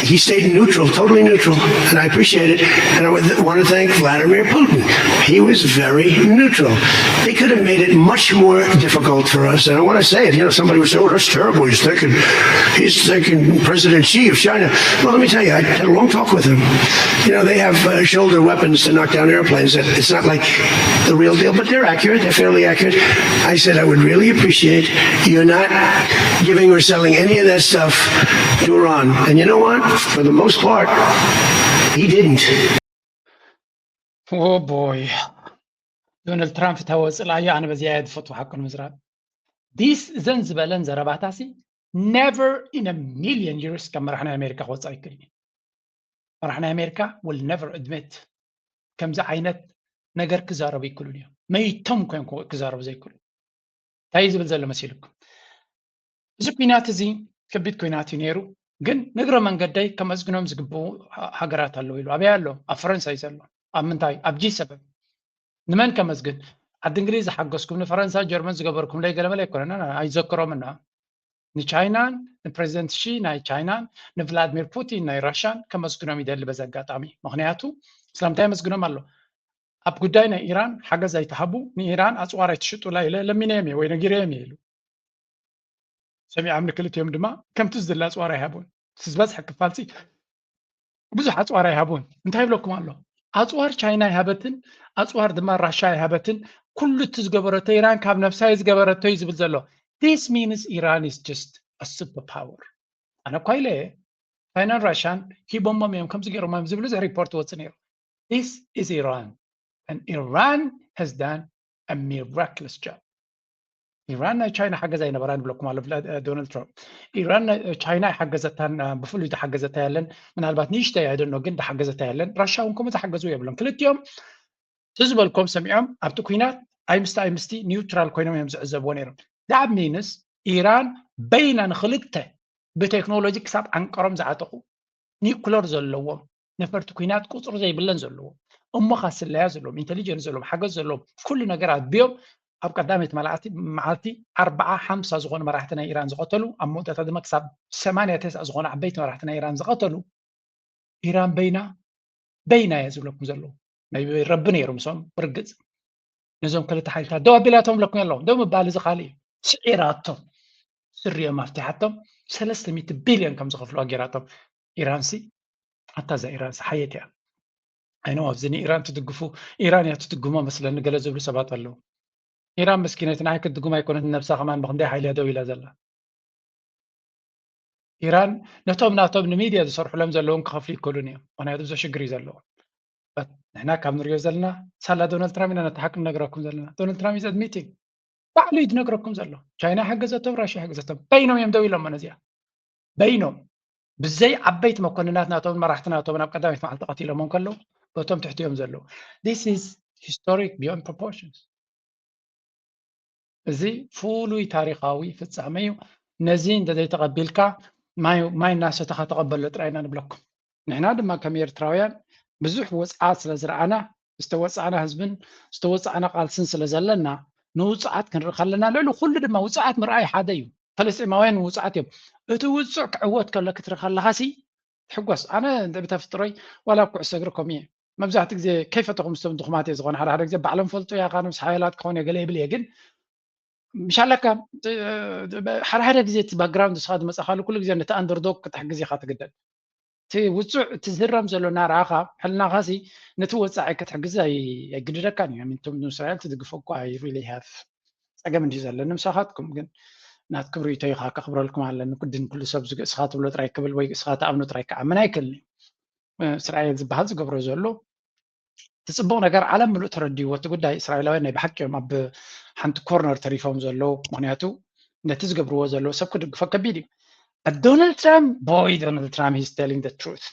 he stayed neutral, totally neutral, and I appreciate it. And I would want to thank Vladimir Putin. He was very neutral. They could have made it much more difficult for us. And I want to say it, you know, somebody would say, oh, that's terrible. He's thinking, he's thinking President Xi of China. Well, let me tell you, I had a long talk with him. You know, they have uh, shoulder weapons to knock down airplanes. It's not like the real deal, but they're accurate. They're fairly accurate. I said, I would really appreciate you're not giving or selling any of that stuff to Iran. And you know what? For the most part, he didn't. Oh boy. ዶናልድ ትራምፕ ተወፅእ ኣዮ። ኣነ በዚኣ እየ ዝፈትዎ ሓቁ ንምዝራብ። ዲስ እዘን ዝበለን ዘረባታሲ never in a million years ካብ መራሕ ናይ ኣሜሪካ ክወፅእ ኣይክእልን እዩ። መራሕ ናይ ኣሜሪካ will never admit ከምዚ ዓይነት ነገር ክዛረቡ ይክእሉን እዮም። መይቶም ኮይን ክዛረቡ ዘይክእሉ። እንታይ ዝብል ዘሎ መሲልኩም? እዚ ኩናት እዚ ከቢድ ኩናት እዩ ነይሩ፣ ግን ንእግረ መንገደይ ከመስግኖም ዝግብኡ ሃገራት ኣለዉ ኢሉ። ኣበይ ኣሎ? ኣብ ፈረንሳ እዩ ዘሎ። ኣብ ምንታይ? ኣብ ጂ ሰቨን። ንመን ከመስግን? ዓዲ እንግሊዝ ዝሓገዝኩም፣ ንፈረንሳ ጀርመን ዝገበርኩምለይ ገለመለ ኣይኮነን፣ ኣይዘክሮምን። ንቻይናን ንፕሬዚደንት ሺ ናይ ቻይናን ንቭላድሚር ፑቲን ናይ ራሻን ከመስግኖም ይደሊ በዚ ኣጋጣሚ። ምክንያቱ ስለምንታይ የመስግኖም ኣሎ? ኣብ ጉዳይ ናይ ኢራን ሓገዝ ኣይትሃቡ፣ ንኢራን ኣፅዋር ኣይትሽጡላ ኢለ ለሚነዮም እየ ወይ ነጊረዮም እየ ኢሉ። ሰሚዖም ንክልቲኦም ድማ ከምቲ ዝድለ ኣፅዋር ኣይሃቡን። እቲ ዝበዝሐ ክፋልሲ ብዙሕ ኣፅዋር ኣይሃቡን። እንታይ ይብለኩም ኣሎ? ኣፅዋር ቻይና ኣይሃበትን፣ ኣፅዋር ድማ ራሻ ኣይሃበትን። ኩሉ እቲ ዝገበረቶ ኢራን ካብ ነብሳ እየ ዝገበረቶ እዩ ዝብል ዘሎ። This means Iran is just a super power። ኣነ እኳ ኢለ እየ፣ ቻይናን ራሻን ሂቦሞም እዮም ከምዚ ገይሮም እዮም ዝብል ብዙሕ ሪፖርት ወፅእ ነይሩ። This is Iran and Iran has done a miraculous job። ኢራን ናይ ቻይና ሓገዝ ኣይነበራን ይብለኩም ኣሎ ዶናልድ ትራምፕ። ኢራን ቻይና ኣይሓገዘታን፣ ብፍሉይ ዝሓገዘታ የለን። ምናልባት ንእሽተይ ኣይደኖ ግን ዝሓገዘታ የለን። ራሻ እውን ከምኡ ዝሓገዝዎ የብሎም። ክልቲኦም እቲ ዝበልኮም ሰሚዖም ኣብቲ ኩናት ኣይ ምስቲ ኣይ ምስቲ ኒውትራል ኮይኖም እዮም ዝዕዘብዎ ነይሮም። That means ኢራን በይና ንክልተ ብቴክኖሎጂ ክሳብ ዓንቀሮም ዝዓጠቑ ኒኩለር ዘለዎም ነፈርቲ ኩናት ቁፅሪ ዘይብለን ዘለዎም እሞ ካ ስለያ ዘለዎም ኢንቴሊጀንስ ዘለዎም ሓገዝ ዘለዎም ኩሉ ነገር ኣድብዮም ኣብ ቀዳመይቲ መዓልቲ ኣርባዓ ሓምሳ ዝኾኑ መራሕቲ ናይ ኢራን ዝቐተሉ ኣብ መወዳእታ ድማ ክሳብ ሰማንያ ተስዓ ዝኾኑ ዓበይቲ መራሕቲ ናይ ኢራን ዝቐተሉ ኢራን በይና በይና እየ ዝብለኩም ዘለዉ ናይ ረቢ ነይሩ ምስኦም ብርግፅ ነዞም ክልተ ሓይልታት ደው ኣቢላቶም ብለኩም ኣለዉ ደው ምባል እዚ ካልእ እዩ ስዒራቶም ስሪኦም ኣፍቲሓቶም ሰለስተ ሚእቲ ቢልዮን ከም ዝኸፍልዋ ገይራቶም ኢራን ሲ ኣታ እዛ ኢራን ሲ ሓየት እያ። ኣይኖ ኣብዚ ንኢራን ትድግፉ ኢራን እያ ትድግሞ መስለኒ ገለ ዝብሉ ሰባት ኣለዉ። ኢራን መስኪነት ንዓይ ክትድግሞ ኣይኮነት ነብሳ ከማን ብክንደይ ሓይሊ እያ ደው ኢላ ዘላ። ኢራን ነቶም ናቶም ንሚድያ ዝሰርሑሎም ዘለዎም ክኸፍሉ ይክእሉን እዮም። ምክንያቱ ብዙሕ ሽግር እዩ ዘለዎም። ንሕና ካብ ንሪኦ ዘለና ሳላ ዶናልድ ትራምፕ ኢና ነቲ ሓቂ ንነግረኩም ዘለና። ዶናልድ ትራምፕ is admitting ባዕሉ እዩ ዝነግረኩም ዘሎ። ቻይና ሓገዘቶም፣ ራሽያ ሓገዘቶም። በይኖም እዮም ደው ኢሎም ነዚኣ። በይኖም ብዘይ ዓበይቲ መኮንናት ናቶም መራሕቲ ናቶም ናብ ቀዳመይቲ መዓልቲ ቀቲሎሞም ከለዉ በቶም ትሕቲ እዮም ዘለዉ። This is historic beyond proportions። እዚ ፍሉይ ታሪኻዊ ፍጻመ እዩ። ነዚ እንተዘይተቐቢልካ ማይ ማይ እናሰተኻ ተቐበሎ ጥራይ ኢና ንብለኩም። ንሕና ድማ ከም ኤርትራውያን ብዙሕ ወጽዓት ስለ ዝረኣና ዝተወጻዕና ህዝብን ዝተወጻዕና ቃልስን ስለ ዘለና ንውጽዓት ክንርኢ ከለና ልዕሊ ኩሉ ድማ ውጽዓት ምርኣይ ሓደ እዩ። ፈለስጢማውያን ውጽዓት እዮም። እቲ ውጹዕ ክዕወት ከሎ ክትርኢ ከለኻሲ ትሕጎስ። ኣነ እንደ ብተፍጥሮይ ዋላ ኣብ ኩዕሶ እግሪ ከምኡ እየ። መብዛሕትኡ ግዜ ከይፈተኹም ምስቶም ድኹማት እየ ዝኾነ ሓደ ሓደ ግዜ ባዕሎም ፈልጡ እያ ካነ ምስ ሓያላት ክኾን እየ ገለ ይብል እየ ግን ምሻለካ ሓደ ሓደ ግዜ እቲ ባክግራውንድ ንስኻ ዝመፃኻሉ ኩሉ ግዜ ነቲ ኣንደርዶግ ክትሕግዝ ኢኻ ትግደድ። እቲ ውፁዕ እቲ ዝህረም ዘሎ እናረኣኻ ሕልናኻሲ ነቲ ወፃዒ ክትሕግዝ ኣይግድደካን እዩ። ቶም ንእስራኤል ትድግፎ እኳ I really have ፀገም እንዲ ዘለኒ ምሳኻትኩም ግን ናትኩም ርእይቶ ኢኻ ከኽብረልኩም ኣለኒ። ኩድን ኩሉ ሰብ ዝግእስኻ ትብሎ ጥራይ ክብል ወይ ግእስኻ ትኣምኖ ጥራይ ክኣምን ኣይክእልን እዩ። እስራኤል ዝበሃል ዝገብሮ ዘሎ እቲ ፅቡቕ ነገር ዓለም ምሉእ ተረዲዎ እቲ ጉዳይ እስራኤላውያን ናይ ብሓቂ እዮም ኣብ ሓንቲ ኮርነር ተሪፎም ዘለዉ። ምክንያቱ ነቲ ዝገብርዎ ዘለዉ ሰብ ክድግፎ ከቢድ እዩ። ዶናልድ ትራምፕ boy Donald Trump he's telling the truth።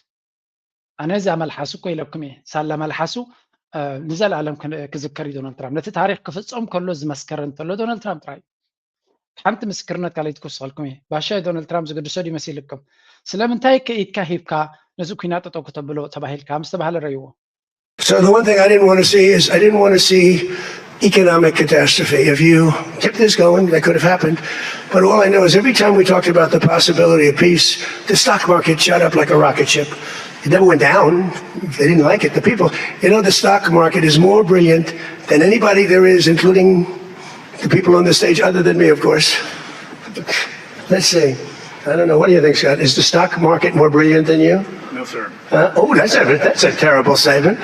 ኣነ እዛ መልሓሱ እኮ ኢለኩም እየ ሳላ መልሓሱ ንዘለኣለም ክዝከር እዩ ዶናልድ ትራምፕ ነቲ ታሪክ ክፍፀም ከሎ ዝመስከረ እንተሎ ዶናልድ ትራምፕ ጥራይ። ሓንቲ ምስክርነት ካልኣይ ትኩስኸልኩም እየ። ባሻይ ዶናልድ ትራምፕ ዝግድሶ ድዩ መሲልኩም? ስለምንታይ ከኢድካ ሂብካ ነዚ ኩናት ጠጠው ክተብሎ ተባሂልካ ምስ ተባህለ ረይዎ። So the one thing I didn't want to see is I didn't want to see economic catastrophe. If you kept this going, that could have happened. But all I know is every time we talked about the possibility of peace, the stock market shot up like a rocket ship. It never went down. They didn't like it. The people, you know, the stock market is more brilliant than anybody there is, including the people on the stage, other than me, of course. Let's see. I don't know. What do you think, Scott? Is the stock market more brilliant than you? No, sir. Uh, oh, that's a that's a terrible statement.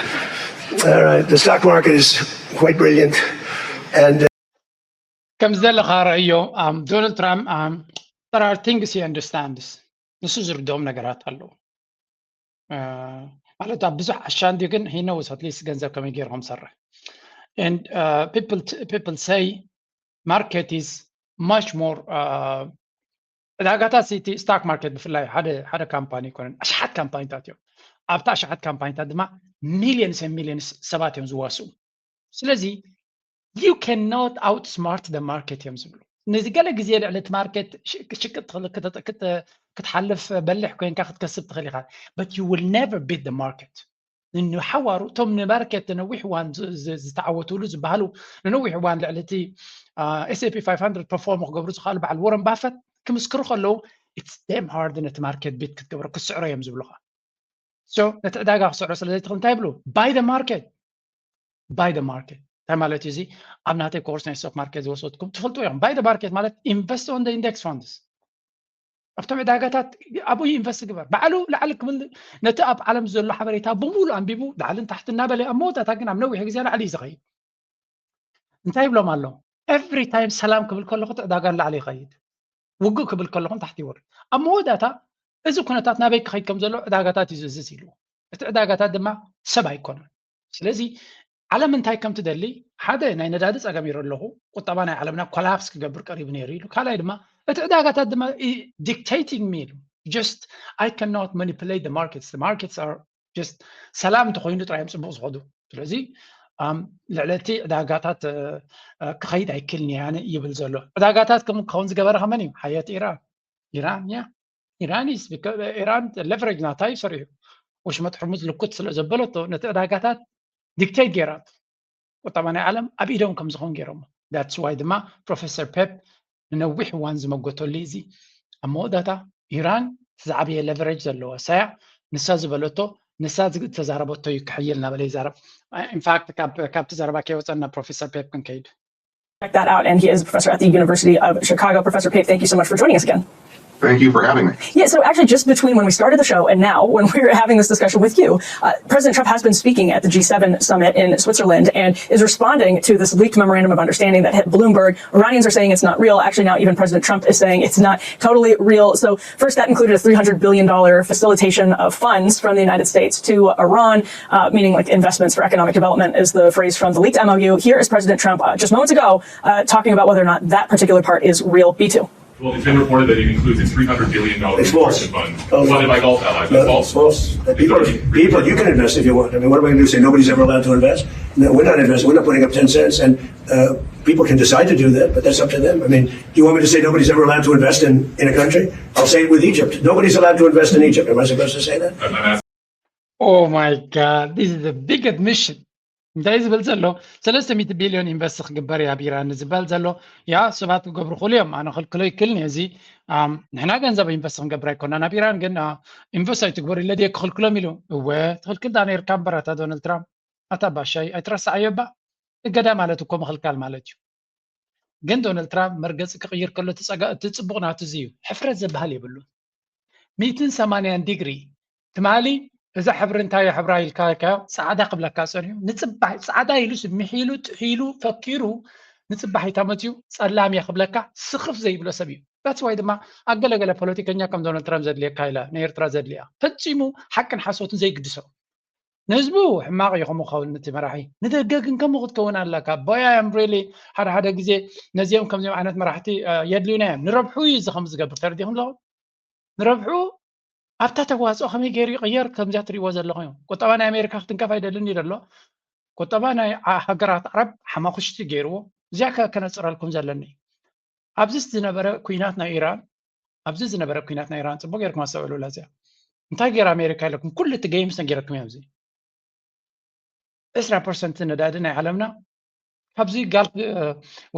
All right, the stock market is quite brilliant, and uh, ከም ዝደለኻ ረእዮ ዶናልድ ትራምፕ there are things he understands ንሱ ዝርድኦም ነገራት ኣለዉ። ማለት ኣብ ብዙሕ ዓሻ እንዲዩ ግን he knows at least ገንዘብ ከመይ ገይሩ ከም ዝሰርሕ and uh, people people say market is much more uh, ዕዳጋታት እቲ ስታክ ማርኬት ብፍላይ ሓደ ሓደ ካምፓኒ ይኮነን ኣሽሓት ካምፓኒታት እዮም። ኣብቲ ኣሽሓት ካምፓኒታት ድማ ሚሊየንስ ሚሊየንስ ሰባት እዮም ዝዋስኡ። ስለዚ you cannot outsmart the market እዮም ዝብሉ። ነዚ ገለ ግዜ ልዕሊ እቲ ማርኬት ሽቅጥ ክትሓልፍ በሊሕ ኮይንካ ክትከስብ ትኽእል ኢኻ but you will never beat the market። ንሓዋሩ እቶም ንማርኬት ነዊሕ እዋን ዝተዓወትሉ ዝበሃሉ ንነዊሕ እዋን ልዕሊ እቲ S&P five hundred perform ክገብሩ ዝኽኣሉ በዓል ወረን ባፈት ክምስክሩ ከለዉ it's damn hard ነቲ ማርኬት ቢት ክትገብሮ ክስዕሮ እዮም ዝብሉኻ። So ነቲ ዕዳጋ ክስዕሮ ስለ ዘይትኽእል እንታይ ይብሉ? Buy the market። Buy the market እንታይ ማለት እዩ? እዚ ኣብ ናተይ ኮርስ ናይ ስቶክ ማርኬት ዝወሰድኩም ትፈልጡ እዮም። Buy the market ማለት invest on the index funds ኣብቶም ዕዳጋታት ኣብኡ ኢንቨስት ግበር ባዕሉ ላዕሊ ክብል ነቲ ኣብ ዓለም ዘሎ ሓበሬታ ብምሉ ኣንቢቡ ላዕልን ታሕቲ እናበለ ኣብ መወዳእታ ግን ኣብ ነዊሕ ግዜ ላዕሊ እዩ ዝኸይድ። እንታይ ይብሎም ኣሎ? Every time ሰላም ክብል ከለኹ እቲ ዕዳጋ ንላዕሊ ይኸይድ፣ ውግእ ክብል ከለኹ ንታሕቲ ይወርድ። ኣብ መወዳእታ እዚ ኩነታት ናበይ ክኸይድ ከም ዘሎ ዕዳጋታት እዩ ዝእዝዝ ኢልዎ። እቲ ዕዳጋታት ድማ ሰብ ኣይኮነን። ስለዚ ዓለም እንታይ ከም ትደሊ ሓደ ናይ ነዳዲ ፀገም ይርኢ ኣለኹ። ቁጠባ ናይ ዓለምና ኮላፕስ ክገብር ቀሪቡ ነይሩ ኢሉ። ካልኣይ ድማ እቲ ዕዳጋታት ድማ dictating me ኢሉ just I cannot manipulate the markets. The markets are just ሰላም እንተኮይኑ ጥራይ እዮም ፅቡቅ ዝኸዱ። ስለዚ ልዕሊ እቲ ዕዳጋታት ክኸይድ ኣይክልን እየ ኣነ ይብል ዘሎ። ዕዳጋታት ከም ክኸውን ዝገበረ ከመን እዩ? ሓየት ኢራን። ኢራን እያ። ኢራን ኢራን ሌቨሬጅ ናታ እዩ ሰሪሑ። ወሽመጥ ሕርሙዝ ልኩት ስለ ዘበለቶ ነቲ ዕዳጋታት ዲክቴት ገይራቶ። ቁጠባ ናይ ዓለም ኣብ ኢዶም ከም ዝኸውን ገይሮሞ። That's why ድማ ፕሮፌሰር ፔፕ ንነዊሕ እዋን ዝመጎተሉ እዚ ኣብ መወዳእታ ኢራን ዝዓበየ ሌቨሬጅ ዘለዋ እሳያ ንሳ ዝበለቶ ንሳ ዝተዛረበቶ እዩ ክሕይል እናበለ ይዛረብ። ኢንፋክት ካብቲ ዘረባ ከይወፀና ፕሮፌሰር ፔፕ ክንከይድ Check that out. And he is a professor at the University of Chicago. Professor Pape, thank you so much for joining us again. Thank you for having me. Yeah, so actually, just between when we started the show and now, when we were having this discussion with you, uh, President Trump has been speaking at the G seven summit in Switzerland and is responding to this leaked memorandum of understanding that hit Bloomberg. Iranians are saying it's not real. Actually, now even President Trump is saying it's not totally real. So, first, that included a three hundred billion dollars facilitation of funds from the United States to Iran, uh, meaning like investments for economic development is the phrase from the leaked M O U. Here is President Trump uh, just moments ago uh, talking about whether or not that particular part is real. B two. Well, it's been reported that it includes a three hundred billion dollar It's false. Fund Oh, funded by Gulf allies. That's No, false. false. Uh, People, people, you can invest if you want. I mean, what am I going to do? Say nobody's ever allowed to invest? No, we're not investing. We're not putting up ten cents, and uh, people can decide to do that, but that's up to them. I mean, do you want me to say nobody's ever allowed to invest in, in a country? I'll say it with Egypt. Nobody's allowed to invest in Egypt. Am I supposed to say that? I'm, I'm asking Oh my God, this is the big admission. እንታይ ዝብል ዘሎ ሰለስተ ሚእቲ ቢልዮን ኢንቨስት ክግበር እዩ ኣብ ኢራን ዝበል ዘሎ። ያ ሰባት ክገብሩ ክእሉ እዮም፣ ኣነ ክልክሎ ይክልኒ እዚ። ንሕና ገንዘብ ኢንቨስት ክንገብር ኣይኮና ናብ ኢራን፣ ግን ኢንቨስት ኣይትግበሩ ኢለ ድየ ክኽልክሎም ኢሉ። እወ ትኽልክል ዳ ነርካ እምበር ኣታ ዶናልድ ትራምፕ፣ ኣታ ባሻይ ኣይትረስዓዮ እባ። እገዳ ማለት እኮ ምኽልካል ማለት እዩ። ግን ዶናልድ ትራምፕ መርገፂ ክቕይር ከሎ እቲ ፅቡቕ ናቱ እዚ እዩ። ሕፍረት ዝበሃል የብሉን። ሚእትን ሰማንያን ዲግሪ ትማሊ እዛ ሕብሪ እንታይ ሕብራ ኢልካ ፃዕዳ ክብለካ ፀኒሑ፣ ንፅባሕ ፃዕዳ ኢሉስ ምሒሉ ጥሒሉ ፈኪሩ ንፅባሒታ መፅዩ ጸላም እየ ክብለካ ስኽፍ ዘይብሎ ሰብ እዩ። That's why ድማ ኣገለገለ ፖለቲከኛ ከም ዶናልድ ትራምፕ ዘድልየካ ኢላ ንኤርትራ ዘድልያ ፈፂሙ ሓቅን ሓሶትን ዘይግድሶ። ንህዝቡ ሕማቕ እዩ ከምኡ ክኸውን፣ ነቲ መራሒ ንደገ ግን ከምኡ ክትከውን ኣለካ። Boy, I am really ሓደ ሓደ ግዜ ነዚኦም ከምዚኦም ዓይነት መራሕቲ የድልዩና እዮም። ንረብሑ እዩ እዚ ከም ዝገብር ተረዲኹም ኣለኹም። ንረብሑ ኣብታ ተዋፅኦ ከመይ ገይሩ ይቕየር ከምዚያ ትሪእዎ ዘለኹም እዮም። ቁጠባ ናይ ኣሜሪካ ክትንከፍ ኣይደልን እዩ ዘሎ። ቁጠባ ናይ ሃገራት ዓረብ ሓማኹሽቲ ገይርዎ። እዚያ ከነፅረልኩም ዘለኒ ኣብዚ ዝነበረ ኩናት ናይ ኢራን ኣብዚ ዝነበረ ኩናት ናይ ኢራን ፅቡቅ ገይርኩም ኣስተውዕሉላ እዚኣ። እንታይ ገይራ ኣሜሪካ ኢለኩም ኩሉ እቲ games ነጊረኩም እዮም። እዚ ዕስራ ፐርሰንት ነዳዲ ናይ ዓለምና ካብዚ ጋልፍ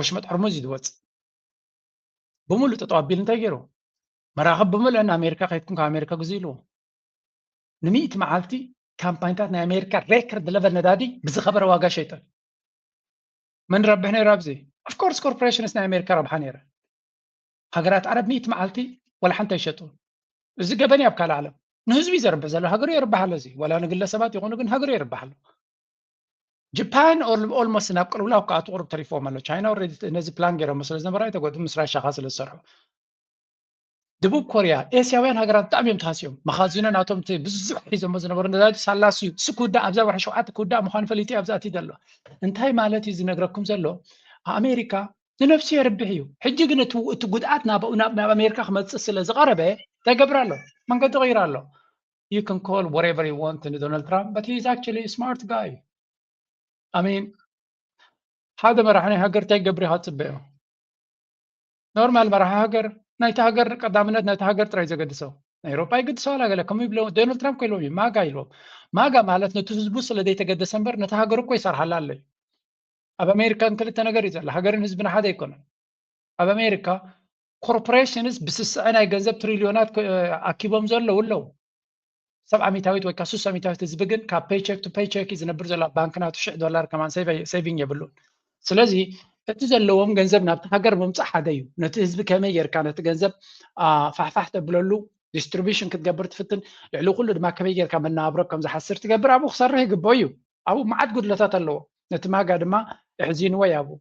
ወሽመጥ ሕርሙዝ እዩ ዝወፅእ። ብምሉእ ጠጠው ኣቢሉ እንታይ ገይሩ? መራኽብ ብምሉአን ኣሜሪካ ከይድኩም ካብ ኣሜሪካ ግዙ ኢልዎ። ንሚእቲ መዓልቲ ካምፓኒታት ናይ ኣሜሪካ ሬከርድ ለቨል ነዳዲ ብዝኸበረ ዋጋ ሸይጠን። መን ረብሕ ነይሩ ኣብዚ? Of course corporations ናይ ኣሜሪካ ረብሓ ነይረ። ሃገራት ዓረብ ሚእቲ መዓልቲ ዋላ ሓንቲ ኣይሸጡ። እዚ ገበን እዩ ኣብ ካልእ ዓለም። ንህዝቢ እዩ ዘርብሕ ዘሎ፣ ሃገሩ የርብሕ ኣሎ። እዚ ዋላ ንግለሰባት ይኹኑ ግን ሃገሩ የርብሕ ኣሎ። ጃፓን almost ናብ ቅልውላው ክኣትዉ ቁሩብ ተሪፎም ኣሎ። ቻይና already ነዚ ፕላን ገይሮም ስለ ዝነበሩ ኣይተጎድኡን ምስ ራሻ ከኣ ስለ ዝሰርሑ። ደቡብ ኮርያ፣ ኤስያውያን ሃገራት ብጣዕሚ እዮም ተሃስዮም። መኻዚኖ ናቶም እቲ ብዙሕ ሒዞሞ ዝነበሩ ነዳዲ ሳላስ እዩ። እሱ ክውዳእ ኣብዛ ወርሒ ሸውዓተ ክውዳእ ምዃኑ ፈሊጡ እዩ ኣብዚ ኣትዩ ዘሎ። እንታይ ማለት እዩ ዝነግረኩም ዘሎ? ኣሜሪካ ንነብሱ የርብሕ እዩ። ሕጂ ግን እቲ እቲ ጉድኣት ናብ ናብ ናብ ኣሜሪካ ክመጽእ ስለ ዝቐረበ እንታይ ይገብር ኣሎ? መንገዲ ይቕይር ኣሎ። You can call whatever you want ንዶናልድ ትራምፕ but he is actually a smart guy. I mean ሓደ መራሒ ናይ ሃገር እንታይ ይገብር ኢኻ ትጽበዮ? ኖርማል መራሒ ሃገር ናይቲ ሃገር ቀዳምነት ናይቲ ሃገር ጥራይ ዘገድሶ ናይ ኤሮጳ ይግድሶ ዋላ ገለ ከምኡ ይብሎ ዶናልድ ትራምፕ ኮይሎም እዩ ማጋ ኢሎም ማጋ ማለት ነቲ ህዝቡ ስለ ዘይተገደሰ እምበር ነቲ ሃገር እኮ ይሰርሓላ ኣሎ እዩ። ኣብ ኣሜሪካን ክልተ ነገር እዩ ዘሎ ሃገርን ህዝብን ሓደ ኣይኮነን። ኣብ ኣሜሪካ ኮርፖሬሽንስ ብስስዐ ናይ ገንዘብ ትሪልዮናት ኣኪቦም ዘለዉ ኣለዉ። ሰብዓ ሚታዊት ወይ ከዓ ሱሳ ሚታዊት ህዝቢ ግን ካብ paycheck to paycheck እዩ ዝነብር ዘሎ ኣብ ባንክ ናቱ ሽሕ ዶላር ከማን saving የብሉን። ስለዚ እቲ ዘለዎም ገንዘብ ናብቲ ሃገር ምምፃእ ሓደ እዩ። ነቲ ህዝቢ ከመይ ጌርካ ነቲ ገንዘብ ፋሕፋሕ ተብለሉ distribution ክትገብር ትፍትን ልዕሊ ኩሉ ድማ ከመይ ጌርካ መነባብሮ ከም ዝሓስር ትገብር ኣብኡ ክሰርሕ ይግበኦ እዩ። ኣብኡ መዓት ጉድለታት ኣለዎ። ነቲ ማጋ ድማ እሕዚንዎ እዩ ኣብኡ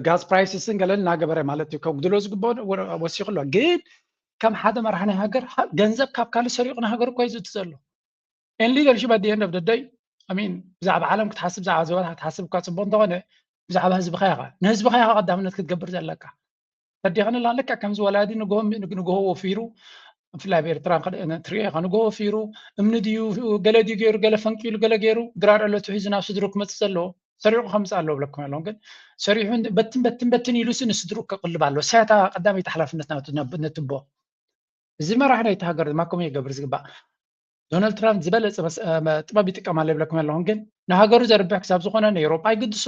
ጋዝ ፕራይስስን ገለን እናገበረ ማለት እዩ ከጉድሎ ዝግበኦ ወሲኹ ኣሎ። ግን ከም ሓደ መራሒ ናይ ሃገር ገንዘብ ካብ ካልእ ሰሪቑ ንሃገር እኮ እዩ ዝእቱ ዘሎ። And leadership at the end of the day I mean ብዛዕባ ዓለም ክትሓስብ ብዛዕባ ዞባታት ክትሓስብ እኳ ፅቡቅ እንተኾነ ብዛዕባ ህዝብኻ ኢኻ ንህዝብኻ ኢኻ ቀዳምነት ክትገብር ዘለካ። ተዲኸንላ ልክዕ ከምዚ ወላዲ ንግሆ ወፊሩ ብፍላይ ኣብ ኤርትራ ትሪኦ ኢኻ ንግሆ ወፊሩ እምኒ ድዩ ገለ ድዩ ገይሩ ገለ ፈንቂሉ ገለ ገይሩ ድራር ዕለቱ ሒዙ ናብ ስድሩ ክመፅእ ዘለዎ ሰሪቑ ከምፅእ ኣለዎ ብለኩም ኣለኹም ግን ሰሪሑ በትን በትን በትን ኢሉሲ ንስድሩ ከቕልብ ኣለዎ። ሳያታ ቀዳመይቲ ሓላፍነት ነትቦ እዚ መራሒ ናይቲ ሃገር ድማ ከምኡ ይገብር ዝግባእ። ዶናልድ ትራምፕ ዝበለፀ ጥበብ ይጥቀም ኣሎ ይብለኩም ኣለኹም ግን ንሃገሩ ዘርብሕ ክሳብ ዝኾነ ንኤውሮጳ ይግድሶ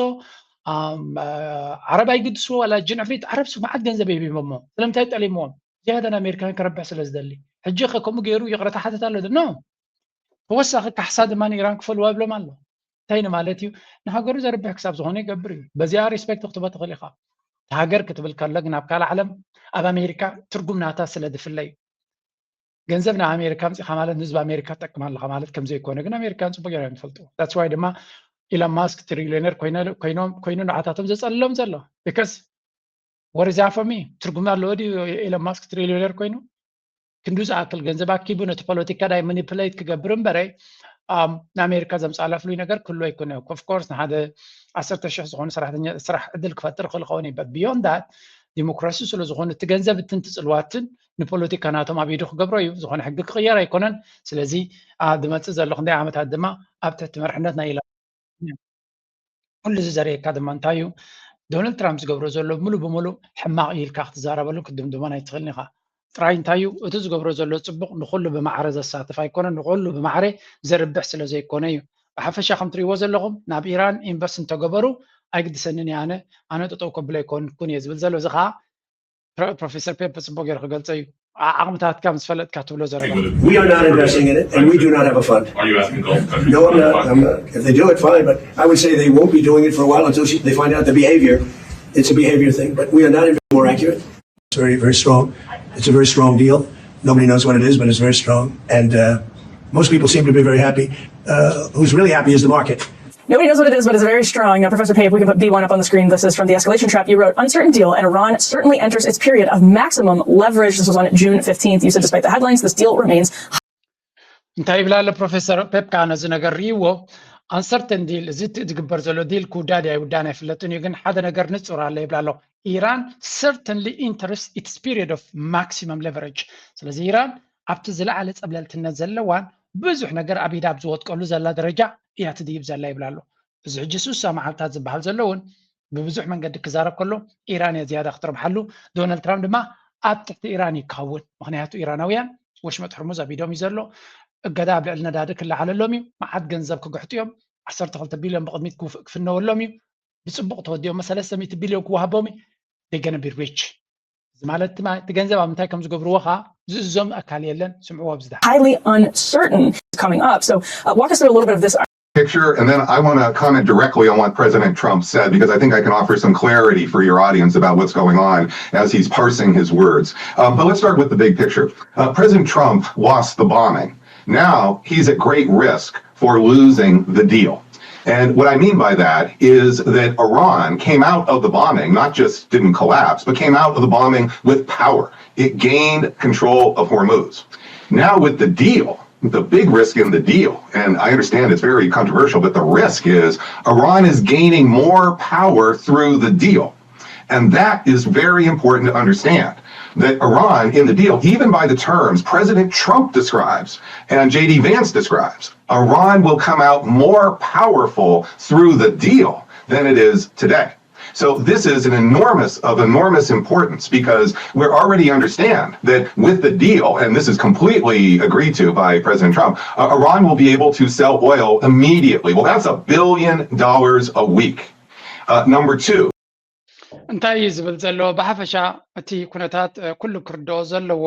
ዓረብ ኣይግድስዎ ዋላ ጅን ዕፍሪት ዓረብ ሱ መዓት ገንዘብ የቢሞሞ ስለምንታይ ጠሊምዎም ዝያዳ ንኣሜሪካውያን ከረብሕ ስለ ዝደሊ ሕጂ ኸ ከምኡ ገይሩ ይቕረታ ሓተት ኣሎ ኖ ተወሳኺ ካሕሳ ድማ ንኢራን ክፈልዋ ይብሎም ኣሎ እንታይ ንማለት እዩ? ንሃገሩ ዘርብሕ ክሳብ ዝኾነ ይገብር እዩ። በዚኣ ሪስፔክት ክትቦ ትኽእል ኢኻ። ሃገር ክትብል ከሎ ግን ኣብ ካልእ ዓለም ኣብ ኣሜሪካ ትርጉም ናታ ስለ ዝፍለ እዩ። ገንዘብ ናብ ኣሜሪካ ኣምፂኻ ማለት ንህዝቢ ኣሜሪካ ትጠቅም ኣለኻ ማለት ከም ዘይኮነ ግን ኣሜሪካን ፅቡቅ ገይሮም ይፈልጡ። That's why ድማ ኢሎን ማስክ ትሪሊዮነር ኮይነ- ኮይኖም- ኮይኑ ንዓታቶም ዘፀልሎም ዘሎ because what is that for me? ትርጉም ኣለዎ ድዩ ኢሎን ማስክ ትሪሊዮነር ኮይኑ? ክንዱ ዝኣክል ገንዘብ ኣኪቡ ነቲ ፖለቲካ ናይ ማኒፕሌት ክገብር እምበረ ንኣሜሪካ ዘምፅኣላ ፍሉይ ነገር ክህሉ ኣይኮነ። Of course ንሓደ ዓሰርተ ሽሕ ዝኾኑ ሰራሕተኛ ስራሕ ዕድል ክፈጥር ክእል ኸውን እዩ። But beyond that ዲሞክራሲ ስለ ዝኾኑ እቲ ገንዘብ እትን ትፅልዋትን ንፖለቲካ ናቶም ኣብ ኢዱ ክገብሮ እዩ። ዝኾነ ሕጊ ክቕየር ኣይኮነን። ስለዚ ኣብ ዝመፅእ ዘሎ ክንደይ ዓመታት ድማ ኣብ ትሕቲ መርሕነት ናይ ኢሎን ኩሉ እዚ ዘርእየካ ድማ እንታይ እዩ? ዶናልድ ትራምፕ ዝገብሮ ዘሎ ሙሉ ብሙሉ ሕማቕ እዩ ኢልካ ክትዛረበሉን ክትድምድሞን ኣይትኽእልን ኢኻ። ጥራይ እንታይ እዩ እቲ ዝገብሮ ዘሎ ፅቡቕ ንኹሉ ብማዕረ ዘሳትፍ ኣይኮነን፣ ንኹሉ ብማዕረ ዘርብሕ ስለ ዘይኮነ እዩ። ብሓፈሻ ከም ትሪእዎ ዘለኹም ናብ ኢራን ኢንቨስት እንተገበሩ ኣይግድሰንን እየ ኣነ ኣነ ጠጠው ከብሎ ኣይኮንኩን እየ ዝብል ዘሎ። እዚ ከዓ ፕሮፌሰር ፔፕ ፅቡቅ ገይሩ ክገልፀ እዩ። ዓቕምታትካ ምስ ፈለጥካ ትብሎ ዘረባ። We are not investing in it, and we do not have a fund. Are you asking Gulf countries? No, I'm not. I'm not. If they do it, fine, but I would say they won't be doing it for a while until she, they find out the behavior. It's a behavior thing, but we are not investing. More accurate. It's very, very strong. It's a very strong deal. Nobody knows what it is, but it's very strong. And uh, most people seem to be very happy. Uh, who's really happy is the market. Nobody knows what it is, but it's very strong. Now, Professor Pei, if we can put B one up on the screen, this is from The Escalation Trap. You wrote, uncertain deal, and Iran certainly enters its period of maximum leverage. This was on June fifteenth. You said, despite the headlines, this deal remains. እንታይ ይብላ ኣሎ ፕሮፌሰር ፔፕ? ከዓ ነዚ ነገር ርእይዎ። Uncertain deal፣ እዚ ዝግበር ዘሎ ዲል ክውዳድ ኣይውዳን ኣይፍለጥን እዩ፣ ግን ሓደ ነገር ንፁር ኣሎ ይብላ ኣሎ። ኢራን certainly enters its period of maximum leverage። ስለዚ ኢራን ኣብቲ ዝለዓለ ፀብለልትነት ዘለዋን ብዙሕ ነገር ኣብ ኢዳ ኣብ ዝወጥቀሉ ዘላ ደረጃ እያ ትድይብ ዘላ ይብላ ኣሎ። እዚ ሕጂ ስሳ መዓልታት ዝበሃል ዘሎ እውን ብብዙሕ መንገዲ ክዛረብ ከሎ ኢራን እያ ዝያዳ ክትረብሓሉ። ዶናልድ ትራምፕ ድማ ኣብ ትሕቲ ኢራን እዩ ክኸውን። ምክንያቱ ኢራናውያን ወሽመጥ ሕርሙዝ ኣብ ኢዶም እዩ ዘሎ። እገዳ ኣብ ልዕሊ ነዳዲ ክለዓለሎም እዩ። መዓት ገንዘብ ክግሕጡ እዮም። ዓሰርተ ክልተ ቢልዮን ብቕድሚት ክፍነወሎም እዩ። ብፅቡቕ ተወዲኦም ሰለስተ ሚእቲ ቢልዮን ክወሃቦም እዩ። They're gonna be rich። እዚ ማለት ድማ እቲ ገንዘብ ኣብ ምንታይ ከም ዝገብርዎ ከዓ ዝእዞም ኣካል የለን። ስምዕዎ ኣብዚ ድሓር። Highly uncertain coming up. So uh, walk us through a little bit of this. Picture, and then I want to comment directly on what President Trump said because I think I can offer some clarity for your audience about what's going on as he's parsing his words. Um, but let's start with the big picture. Uh, President Trump lost the bombing. Now he's at great risk for losing the deal. And what I mean by that is that Iran came out of the bombing, not just didn't collapse, but came out of the bombing with power. It gained control of Hormuz. Now, with the deal, the big risk in the deal, and I understand it's very controversial, but the risk is Iran is gaining more power through the deal. And that is very important to understand that Iran, in the deal, even by the terms President Trump describes and J D Vance describes, Iran will come out more powerful through the deal than it is today. So this is an enormous of enormous importance because we already understand that with the deal, and this is completely agreed to by President Trump, uh, Iran will be able to sell oil immediately. Well, that's a billion dollars a week. Uh, number two. እንታይ እዩ ዝብል ዘሎ? ብሓፈሻ እቲ ኩነታት ኩሉ ክርድኦ ዘለዎ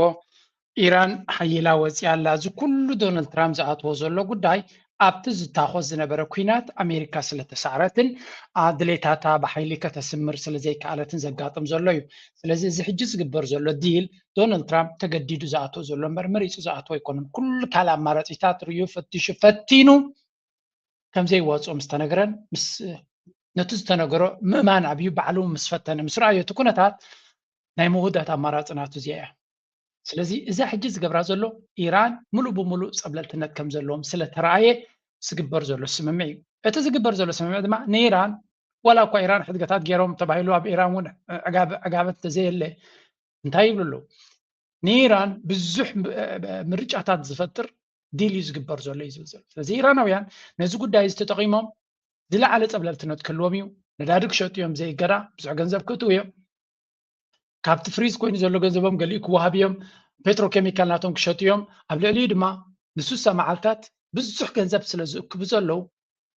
ኢራን ሓይላ ወፂኣ ኣላ። እዚ ኩሉ ዶናልድ ትራምፕ ዝኣትዎ ዘሎ ጉዳይ ኣብቲ ዝታኾስ ዝነበረ ኲናት ኣሜሪካ ስለተሳዕረትን ድሌታታ ብሓይሊ ከተስምር ስለዘይከኣለትን ዘጋጥም ዘሎ እዩ። ስለዚ እዚ ሕጂ ዝግበር ዘሎ ዲል ዶናልድ ትራምፕ ተገዲዱ ዝኣትዎ ዘሎ እምበር መሪፁ ዝኣትዎ ኣይኮነን። ኩሉ ካልእ ኣማራፂታት ርእዩ ፈቲሹ ፈቲኑ ከምዘይዋፅኦ ምስ ተነግረን ምስ ነቲ ዝተነገሮ ምእማን ኣብዩ ባዕሉ ምስ ፈተነ ምስ ረኣዮ እቲ ኩነታት ናይ መወዳእታ ኣማራፂ ናቱ እዚኣ እያ። ስለዚ እዛ ሕጂ ዝገብራ ዘሎ ኢራን ሙሉእ ብሙሉእ ፀብለልትነት ከም ዘለዎም ስለተረኣየ ዝግበር ዘሎ ስምምዕ እዩ። እቲ ዝግበር ዘሎ ስምምዕ ድማ ንኢራን ዋላ እኳ ኢራን ሕድገታት ገይሮም ተባሂሉ ኣብ ኢራን እውን ዕጋበ ዕጋበት እንተዘየለ እንታይ ይብሉ ኣለዉ? ንኢራን ብዙሕ ምርጫታት ዝፈጥር ዲል እዩ ዝግበር ዘሎ እዩ ዝብል ዘሎ። ስለዚ ኢራናውያን ነዚ ጉዳይ እዚ ተጠቒሞም ዝለዓለ ፀብለልትነት ክህልዎም እዩ። ነዳዲ ክሸጡ እዮም ብዘይ እገዳ ብዙሕ ገንዘብ ክእትዉ እዮም። ካብቲ ፍሪዝ ኮይኑ ዘሎ ገንዘቦም ገሊኡ ክወሃብ እዮም። ፔትሮኬሚካል ናቶም ክሸጡ እዮም። ኣብ ልዕሊኡ ድማ ንሱሳ መዓልታት ብዙሕ ገንዘብ ስለ ዝእክቡ ዘለዉ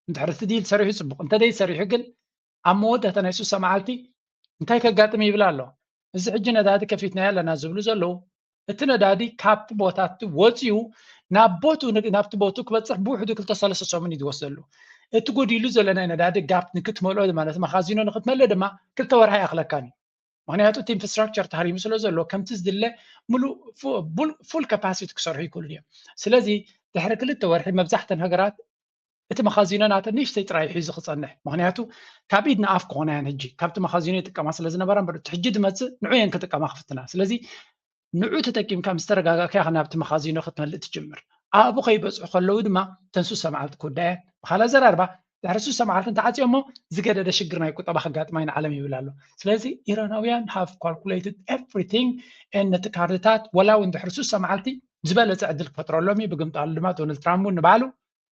እንድሕር እቲ ዲል ሰሪሑ ፅቡቕ እንተደይ ሰሪሑ ግን ኣብ መወዳእታ ናይ ሱሳ መዓልቲ እንታይ ከጋጥም ይብል ኣሎ። እዚ ሕጂ ነዳዲ ከፊትናዮ ኣለና ዝብሉ ዘለዉ እቲ ነዳዲ ካብቲ ቦታ እቲ ወፂኡ ናብ ቦቱ ናብቲ ቦቱ ክበፅሕ ብውሕዱ ክልተ ሰለስተ ሰሙን እዩ ዝወስደሉ። እቲ ጎዲሉ ዘሎ ናይ ነዳዲ ጋፕ ንክትመልኦ ማለት መኻዚኖ ንክትመልእ ድማ ክልተ ወርሒ ኣይኣኽለካን እዩ። ምክንያቱ እቲ ኢንፍራስትራክቸር ተሃሪሙ ስለ ዘሎ ከምቲ ዝድለ ሙሉእ ፉል ካፓሲቲ ክሰርሑ ይክእሉ እዮም። ስለዚ ድሕሪ ክልተ ወርሒ መብዛሕተን ሃገራት እቲ መኻዚኖ ናተን ንእሽተይ ጥራይ ሒዙ ክጸንሕ፣ ምክንያቱ ካብ ኢድ ንኣፍ ክኾና እየን። ሕጂ ካብቲ መኻዚኖ ይጥቀማ ስለ ዝነበራ እምበር እቲ ሕጂ ዝመጽእ ንዑ እየን ክጥቀማ ክፍትና። ስለዚ ንዑ ተጠቂምካ ምስ ተረጋጋእካ ኢኻ ናብቲ መኻዚኖ ክትመልእ ትጅምር። ኣብኡ ከይበጽሑ ከለዉ ድማ ተን ሱሳ መዓልቲ ክውዳእ እየን። ብኻልእ ኣዘራርባ ድሕሪ ሱሳ መዓልቲ እንተዓፅዮሞ ዝገደደ ሽግር ናይ ቁጠባ ከጋጥማ ኢና ዓለም ይብል ኣሎ። ስለዚ ኢራናውያን have calculated everything፣ ነቲ ካርድታት ወላ እውን ድሕሪ ሱሳ መዓልቲ ዝበለፀ ዕድል ክፈጥረሎም እዩ። ብግምጣሉ ድማ ዶናልድ ትራምፕ እውን ንባዕሉ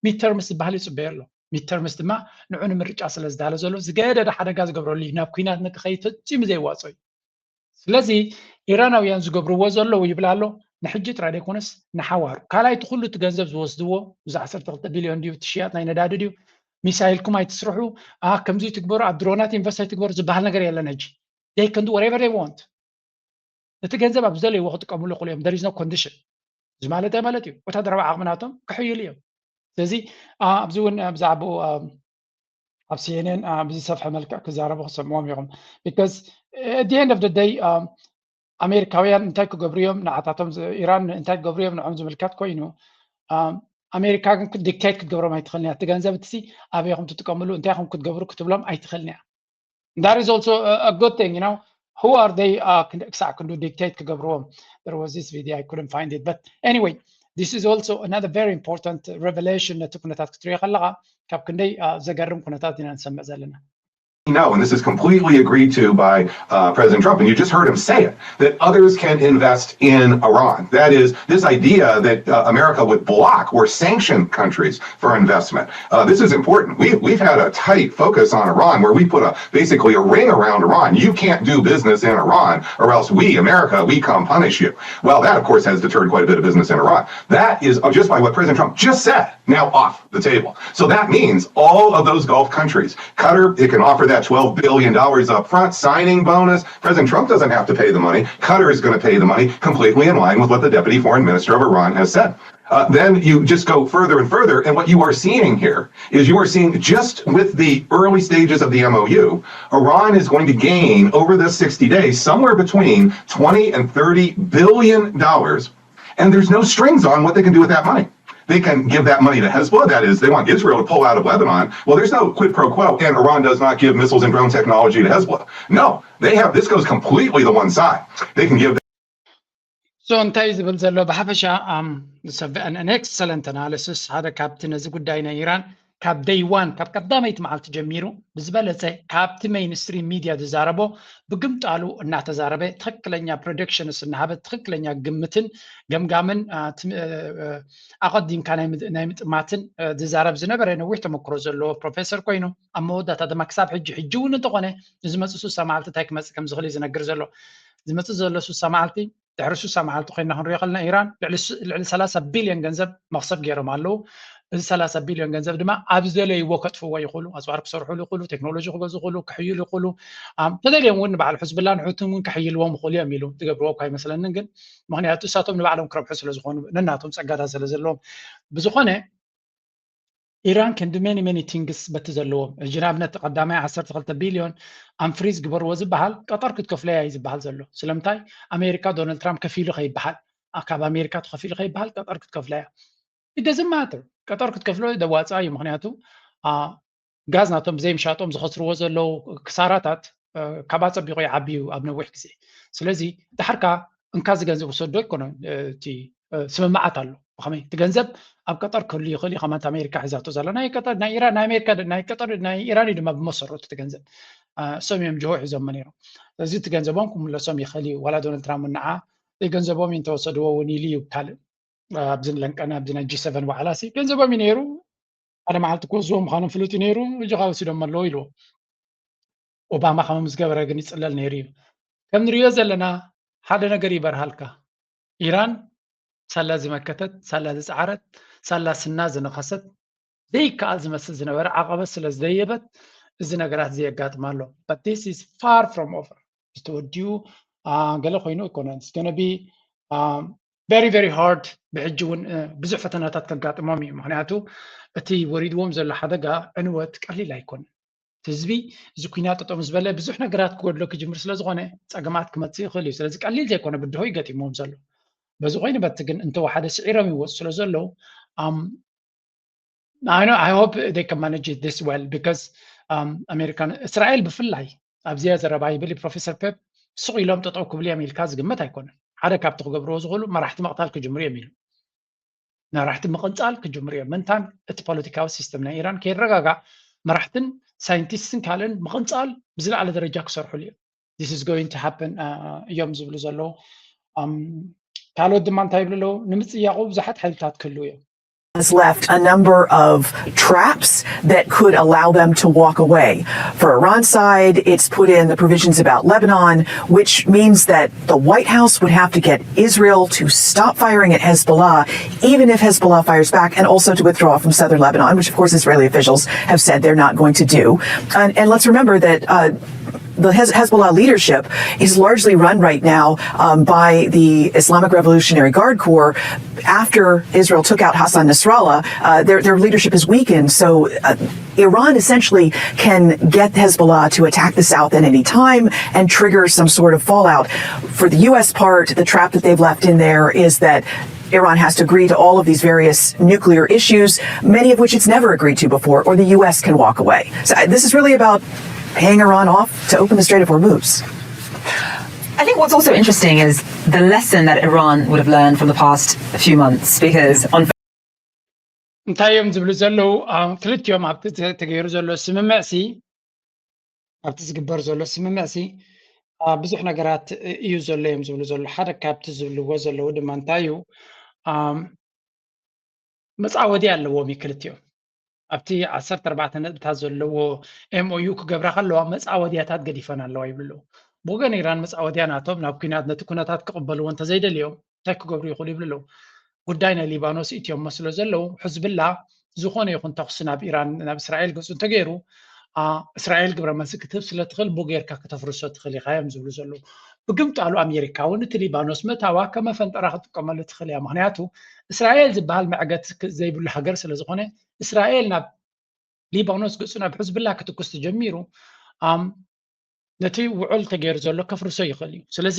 ሚድተርምስ ዝበሃል ይፅበዮ ኣሎ። ሚድተርምስ ድማ ንዑ ንምርጫ ስለ ዝዳለ ዘሎ ዝገደደ ሓደጋ ዝገብረሉ እዩ። ናብ ኩናት ንክኸይድ ፈፂሙ ዘይዋፅኦ እዩ። ስለዚ ኢራናውያን ዝገብርዎ ዘለዉ ይብል ኣሎ፣ ንሕጂ ጥራይ ዘይኮነስ ንሓዋሩ። ካልኣይ እቲ ኩሉ እቲ ገንዘብ ዝወስድዎ እዚ ዓሰርተ ክልተ ቢልዮን ድዩ እቲ ሽያጥ ናይ ነዳዲ ድዩ? ሚሳይልኩም ኣይትስርሑ፣ ኣ፣ ከምዚ ትግበሩ፣ ኣብ ድሮናት ኢንቨስት ኣይትግበሩ ዝበሃል ነገር የለን። ሕጂ they can do whatever they want። እቲ ገንዘብ ኣብ ዝደለይዎ ክጥቀምሉ ይኽእሉ እዮም። There is no condition። እዚ ማለት እንታይ ማለት እዩ? ወታደራዊ ዓቕሚ ናቶም ክሕይሉ እዮም። ስለዚ ኣ፣ ኣብዚ እውን ብዛዕባኡ ኣ፣ ኣብ ሲኤንኤን ኣ፣ ብዝሰፍሐ መልክዕ ክዛረቡ ክሰምዎም ኢኹም። Because at the end of the day ኣ፣ ኣሜሪካውያን እንታይ ክገብሩ እዮም ንዓታቶም ዝ- ኢራን እንታይ ክገብሩ እዮም ንዖም ዝምልከት ኮይኑ ኣ፣ ኣሜሪካ ግን ዲክቴት ክትገብሮም ኣይትኽእልን እያ። እቲ ገንዘብ እትሲ ኣበይ ኢኹም ትጥቀምሉ እንታይ ኢኹም ክትገብሩ ክትብሎም ኣይትኽእልን እያ። That is also a, a good thing, you know. Who are they uh, ክን- ክሳዕ ክንዱ ዲክቴት ክገብርዎም? There was this video, I couldn't find it, but anyway, this is also another very important revelation ነቲ ኩነታት ክትሪኦ ከለኻ ካብ ክንደይ uh, ዘገርም ኩነታት ኢና ንሰምዕ ዘለና። No, and this is completely agreed to by uh, President Trump. And you just heard him say it, that others can invest in Iran. That is, this idea that uh, America would block or sanction countries for investment. Uh, this is important. We, we've had a tight focus on Iran where we put a basically a ring around Iran. You can't do business in Iran or else we, America, we come punish you. Well, that, of course, has deterred quite a bit of business in Iran. That is uh, just by what President Trump just said, now off the table. So that means all of those Gulf countries, Qatar, it can offer that twelve billion dollars up front, signing bonus. President Trump doesn't have to pay the money. Qatar is going to pay the money, completely in line with what the deputy foreign minister of Iran has said. Uh, then you just go further and further. And what you are seeing here is you are seeing just with the early stages of the M O U, Iran is going to gain over this sixty days somewhere between twenty and thirty billion dollars. And there's no strings on what they can do with that money. They can give that money to Hezbollah. That is, they want Israel to pull out of Lebanon. Well, there's no quid pro quo, and Iran does not give missiles and drone technology to Hezbollah. No, they have this goes completely to one side. They can give so እንታይ ዝብል ዘሎ ብሓፈሻ um, an excellent analysis ሓደ ካብቲ ነዚ ጉዳይ ናይ ኢራን ካብ day one ካብ ቀዳመይቲ መዓልቲ ጀሚሩ ብዝበለፀ ካብቲ ሜይንስትሪም ሚድያ ዝዛረቦ ብግምጣሉ እናተዛረበ ትክክለኛ ፕሮዲክሽንስ እናሃበ ትክክለኛ ግምትን ገምጋምን ኣቐዲምካ ናይ ምጥማትን ዝዛረብ ዝነበረ ነዊሕ ተመክሮ ዘለዎ ፕሮፌሰር ኮይኑ ኣብ መወዳእታ ድማ ክሳብ ሕጂ ሕጂ እውን እንተኾነ ንዝመፅእ ሱሳ መዓልቲ እንታይ ክመፅእ ከም ዝኽእል እዩ ዝነግር ዘሎ። ዝመፅእ ዘሎ ሱሳ መዓልቲ ድሕሪ ሱሳ መዓልቲ ኮይና ክንሪኦ ከለና ኢራን ልዕሊ ሰላሳ ቢልዮን ገንዘብ መክሰብ ገይሮም ኣለዉ። እዚ ሰላሳ ቢልዮን ገንዘብ ድማ ኣብ ዝደለይዎ ከጥፍዎ ይኽእሉ፣ ኣፅዋር ክሰርሕሉ ይኽእሉ፣ ቴክኖሎጂ ክገዙ ይኽእሉ፣ ክሕይሉ ይኽእሉ። ተደልዮም እውን ንባዕል ሕዝብላን ሑትን እውን ክሕይልዎም ይኽእሉ እዮም ኢሉ ዝገብርዎ እኳ ኣይመስለንን። ግን ምክንያቱ እሳቶም ንባዕሎም ክረብሑ ስለዝኾኑ ነናቶም ፀጋታት ስለዘለዎም ብዝኾነ ኢራን can do many many things በቲ ዘለዎም ሕጂ ንኣብነት ቀዳማይ ዓሰርተ ክልተ ቢልዮን ኣንፍሪዝ ግበርዎ ዝበሃል ቀጠር ክትከፍለያ እዩ ዝበሃል ዘሎ። ስለምንታይ ኣሜሪካ ዶናልድ ትራምፕ ከፊሉ ከይበሃል ካብ ኣሜሪካ ተኸፊሉ ከይበሃል ቀጠር ክትከፍለያ it doesn't matter ቀጠር ክትከፍሎ ደዋፃ እዩ። ምክንያቱ ጋዝ ናቶም ብዘይምሻጦም ዝኸስርዎ ዘለዉ ክሳራታት ካብ ኣፀቢቑ ይዓቢ እዩ ኣብ ነዊሕ ግዜ። ስለዚ ድሓርካ እንካ ዝገንዘብ ውሰዶ ኣይኮነን እቲ ስምምዓት ኣሎ። ብኸመይ እቲ ገንዘብ ኣብ ቀጠር ክህሉ ይኽእል እዩ ከማንት ኣሜሪካ ሒዛቶ ዘላ ናይ ቀጠር ናይ ኢራን ናይ ኣሜሪካ ናይ ቀጠር ናይ ኢራን እዩ ድማ ብመሰረቱ እቲ ገንዘብ እሶም እዮም ጅሆ ሒዞሞ ነይሮም። ስለዚ እቲ ገንዘቦም ክምለሶም ይኽእል እዩ። ዋላ ዶናልድ ትራምፕ ንዓ ገንዘቦም እዩ እንተወሰድዎ እውን ኢሉ እዩ ካልእ ኣብዚ ለንቀና ኣብዚ ናይ ጂ ሰቨን ዋዕላ ሲ ገንዘቦም እዩ ነይሩ ሓደ መዓልቲ ክወስድዎ ምዃኖም ፍሉጥ እዩ ነይሩ። ሕጂ ካብ ወሲዶም ኣለዎ ኢልዎ። ኦባማ ከምኡ ምስ ገበረ ግን ይፅለል ነይሩ እዩ። ከም ንሪኦ ዘለና ሓደ ነገር ይበርሃልካ። ኢራን ሳላ ዝመከተት፣ ሳላ ዝፀዓረት፣ ሳላ ስና ዝነኸሰት ዘይከኣል ዝመስል ዝነበረ ዓቐበት ስለ ዝደየበት እዚ ነገራት እዚ የጋጥማ ኣሎ። But this is far from over። ዝተወዲኡ ገለ ኮይኑ ኣይኮነን። It's gonna be very very hard ብሕጂ እውን ብዙሕ ፈተናታት ከጋጥሞም እዩ። ምክንያቱ እቲ ወሪድዎም ዘሎ ሓደጋ ዕንወት ቀሊል ኣይኮነን። ህዝቢ እዚ ኩናት ጠጠው ምስ በለ ብዙሕ ነገራት ክጎድሎ ክጅምር ስለዝኮነ ፀገማት ክመፅእ ይኽእል እዩ። ስለዚ ቀሊል ዘይኮነ ብድሆ ይገጢምዎም ዘሎ። በዚ ኮይኑ በቲ ግን እንተወሓደ ስዒሮም ይወፁ ስለዘለዉ I know, I hope they can manage it this well because ኣሜሪካን እስራኤል ብፍላይ ኣብዚኣ ዘረባ ይብል ፕሮፌሰር ፔፕ ስቕ ኢሎም ጠጠው ክብሉ እዮም ኢልካ ዝግመት ኣይኮነን። ሓደ ካብቲ ክገብርዎ ዝኽእሉ መራሕቲ ምቕታል ክጅምሩ እዮም ኢሉ። መራሕቲ ምቕንፃል ክጅምሩ እዮም። ምንታን እቲ ፖለቲካዊ ሲስተም ናይ ኢራን ከይረጋጋእ መራሕትን ሳይንቲስትን ካልእን ምቕንፃል ብዝለዓለ ደረጃ ክሰርሕሉ እዮም። This is going to happen እዮም ዝብሉ ዘለዉ። ካልኦት ድማ እንታይ ይብሉ ኣለዉ? ንምፅያቑ ብዙሓት ሓይልታት ክህልዉ እዮም። has left a number of traps that could allow them to walk away. For Iran's side, it's put in the provisions about Lebanon, which means that the White House would have to get Israel to stop firing at Hezbollah, even if Hezbollah fires back, and also to withdraw from southern Lebanon, which, of course, Israeli officials have said they're not going to do. And, and let's remember that uh, the Hezbollah leadership is largely run right now um, by the Islamic Revolutionary Guard Corps. After Israel took out Hassan Nasrallah, uh, their, their leadership is weakened. So uh, Iran essentially can get Hezbollah to attack the South at any time and trigger some sort of fallout. For the U S part, the trap that they've left in there is that Iran has to agree to all of these various nuclear issues, many of which it's never agreed to before, or the U S can walk away. So this is really about paying Iran off to open the Strait of Hormuz. I think what's also interesting is the lesson that Iran would have learned from the past few months, because on እንታይ እዮም ዝብሉ ዘለዉ? ክልቲኦም ኣብቲ ተገይሩ ዘሎ ስምምዕሲ ኣብቲ ዝግበር ዘሎ ስምምዕሲ ብዙሕ ነገራት እዩ ዘሎ እዮም ዝብሉ ዘለዉ። ሓደ ካብቲ ዝብልዎ ዘለዉ ድማ እንታይ እዩ? መፃወድያ ኣለዎም እዩ ክልቲኦም። ኣብቲ ዓሰርተ ኣርባዕተ ነጥብታት ዘለዎ M O U ክገብራ ከለዋ መፃወድያታት ገዲፈን ኣለዋ ይብሉ ኣለዉ። ብወገን ኢራን መፃወድያ ናቶም ናብ ኩናት ነቲ ኩነታት ክቕበልዎ እንተዘይደልዮም እንታይ ክገብሩ ይኽእሉ ይብሉ ኣለዉ። ጉዳይ ናይ ሊባኖስ እትዮሞ ስለ ዘለዉ ሕዝብላ ዝኾነ ይኹን ተኹሲ ናብ ኢራን ናብ እስራኤል ገፁ እንተገይሩ እስራኤል ግብረ መልሲ ክትህብ ስለ ትኽእል ቡ ጌርካ ከተፍርሶ ትኽእል ኢኻ እዮም ዝብሉ ዘለዉ። ብግምጣሉ ኣሜሪካ እውን እቲ ሊባኖስ ምእታዋ ከመ ፈንጠራ ክትጥቀመሉ ትኽእል እያ። ምክንያቱ እስራኤል ዝበሃል መዕገቲ ዘይብሉ ሃገር ስለ ዝኾነ እስራኤል ናብ ሊባኖስ ገፁ ናብ ሕዝብላ ክትኩስ ተጀሚሩ ነቲ ውዑል ተገይሩ ዘሎ ከፍርሶ ይኽእል እዩ። ስለዚ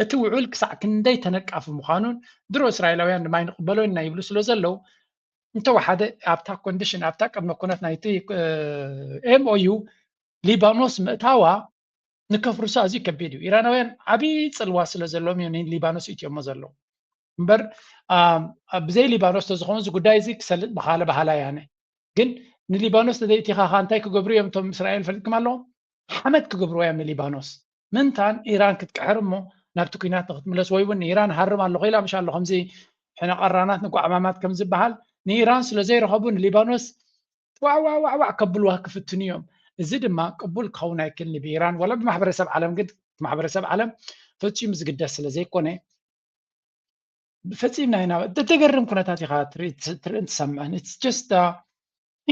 እቲ ውዑል ክሳዕ ክንደይ ተነቃፊ ምዃኑን ድሮ እስራኤላውያን ድማ ይንቕበሎ ኢና ይብሉ ስለ ዘለዉ እንተወሓደ ኣብታ ኮንዲሽን ኣብታ ቅድመ ኩነት ናይቲ M O U ሊባኖስ ምእታዋ ንከፍርሶ ኣዝዩ ከቢድ እዩ። ኢራናውያን ዓብዪ ፅልዋ ስለ ዘለዎም እዮም ንሊባኖስ እትዮሞ ዘለዉ እምበር ብዘይ ሊባኖስ ተዝኸውን እዚ ጉዳይ እዚ ክሰልጥ ብካለ ባህላ ያነ ግን ንሊባኖስ ተዘይእቲኻ እንታይ ክገብሩ እዮም እቶም እስራኤል ፈሊጥኩም ኣለዎም ሓመድ ክገብርዎ እዮም ንሊባኖስ ምንታን ኢራን ክትቅሕር እሞ ናብቲ ኩናት ንክትምለስ ወይ እውን ንኢራን ሃርም ኣለኹ ኢላ ምሽ ኣሎ ከምዚ ሕነ ቀራናት ንጓዕማማት ከም ዝበሃል ንኢራን ስለ ዘይረኸቡ ንሊባኖስ ዋዕዋዕዋዕዋዕ ከብልዋ ክፍትኑ እዮም። እዚ ድማ ቅቡል ክኸውን ኣይክልን ብኢራን ወላ ብማሕበረሰብ ዓለም ግን ማሕበረሰብ ዓለም ፈፂሙ ዝግደስ ስለ ዘይኮነ ፈፂምና ኢና ተገርም ኩነታት ኢኻ ትርእን ትሰምዕን it's just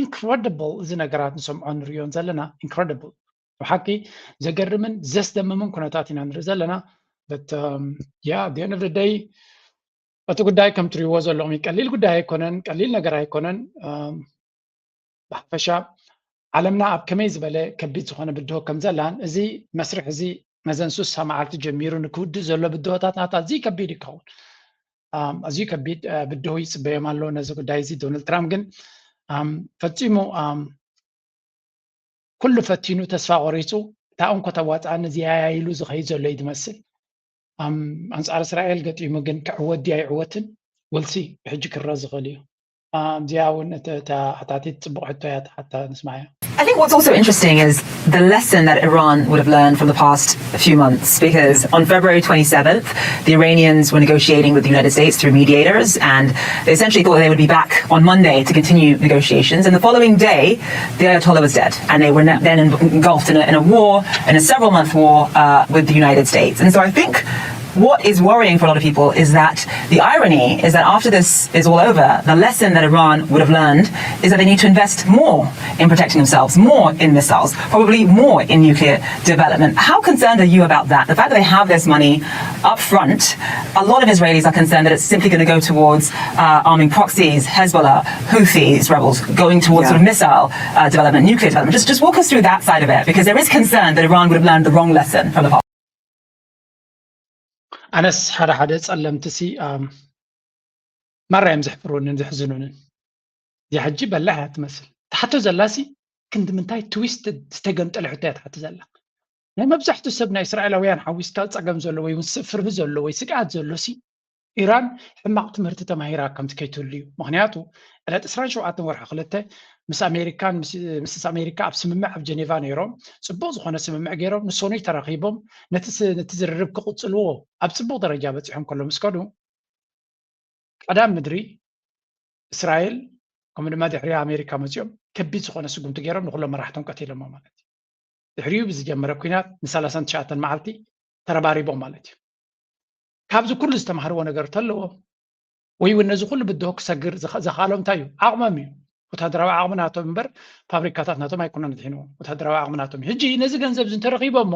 incredible እዚ ነገራት ንሰምዖ ንሪዮን ዘለና incredible ብሓቂ ዘገርምን ዘስደምምን ኩነታት ኢና ንርኢ ዘለና but yeah the end of the day እቲ ጉዳይ ከም ትሪእዎ ዘለኹም ቀሊል ጉዳይ ኣይኮነን ቀሊል ነገር ኣይኮነን ብሓፈሻ ዓለምና ኣብ ከመይ ዝበለ ከቢድ ዝኾነ ብድሆ ከም ዘላን እዚ መስርሕ እዚ መዘን ሱሳ መዓልቲ ጀሚሩ ንክውድእ ዘሎ ብድሆታት ናታ እዚ ከቢድ ይኸውን ኣዝዩ ከቢድ ብድሆ ይፅበዮም ኣሎ ነዚ ጉዳይ እዚ ዶናልድ ትራምፕ ግን ፈፂሙ ኩሉ ፈቲኑ ተስፋ ቆሪፁ እታ እንኮ ተዋፅኣኒ እዚኣ ኢሉ ዝኸይድ ዘሎ እዩ ዝመስል ኣንፃር እስራኤል ገጢሙ ግን ክዕወት ድዩ ኣይዕወትን we'll see ብሕጂ ክረኣ ዝኽእል እዩ እዚኣ እውን እታ ሓታቲት ፅቡቕ ሕቶ እያ ትሓታ ንስማዕ እያ I think what's also interesting is the lesson that Iran would have learned from the past few months, because on February twenty-seventh, the Iranians were negotiating with the United States through mediators, and they essentially thought they would be back on Monday to continue negotiations. And the following day, the Ayatollah was dead, and they were then engulfed in a, in a war, in a several-month war uh, with the United States. And so I think What is worrying for a lot of people is that the irony is that after this is all over, the lesson that Iran would have learned is that they need to invest more in protecting themselves, more in missiles, probably more in nuclear development. How concerned are you about that? The fact that they have this money up front, a lot of Israelis are concerned that it's simply going to go towards uh, arming proxies, Hezbollah, Houthis, rebels, going towards yeah. sort of missile uh, development, nuclear development. Just, just walk us through that side of it, because there is concern that Iran would have learned the wrong lesson from the past. ኣነስ ሓደ ሓደ ጸለምቲ ሲ ማራ እዮም ዘሕፍሩንን ዘሕዝኑንን። እዚኣ ሕጂ በላሕ እያ ትመስል። ትሓቶ ዘላ ሲ ክንዲ ምንታይ ትዊስት ዝተገምጠለ ሕቶ እያ ትሓቶ ዘላ። ናይ መብዛሕትኡ ሰብ ናይ እስራኤላውያን ሓዊስካ ጸገም ዘሎ ወይ እውን ፍርሂ ዘሎ ወይ ስግኣት ዘሎ ሲ ኢራን ሕማቕ ትምህርቲ ተማሂራ ከምቲ ከይትህሉ እዩ። ምክንያቱ ዕለት ዕስራን ሸውዓተን ወርሒ ክልተ ምስ ኣሜሪካን ምስ ኣሜሪካ ኣብ ስምምዕ ኣብ ጀኔቫ ነይሮም፣ ጽቡቕ ዝኾነ ስምምዕ ገይሮም ንሶኑይ ተራኺቦም ነቲ ዝርርብ ክቕጽልዎ ኣብ ጽቡቕ ደረጃ በጺሖም ከሎ ምስ ከዱ ቀዳም ምድሪ እስራኤል ከምኡ ድማ ድሕሪ ኣሜሪካ መፂኦም ከቢድ ዝኾነ ስጉምቲ ገይሮም ንኩሎም መራሕቶም ቀቲሎሞ ማለት እዩ። ድሕሪኡ ብዝጀመረ ኩናት ንሰላሳን ትሽዓተን መዓልቲ ተረባሪቦም ማለት እዩ። ካብዚ ኩሉ ዝተማሃርዎ ነገር ተለዎም ወይ እውን ነዚ ኩሉ ብድሆ ክሰግር ዘኻሎም እንታይ እዩ? ዓቕሞም እዩ። ወታደራዊ ዓቕሚ ናቶም እምበር ፋብሪካታት ናቶም ኣይኮነን ኣድሒንዎም። ወታደራዊ ዓቕሚ ናቶም እዩ። ሕጂ ነዚ ገንዘብ እዚ እንተረኺቦሞ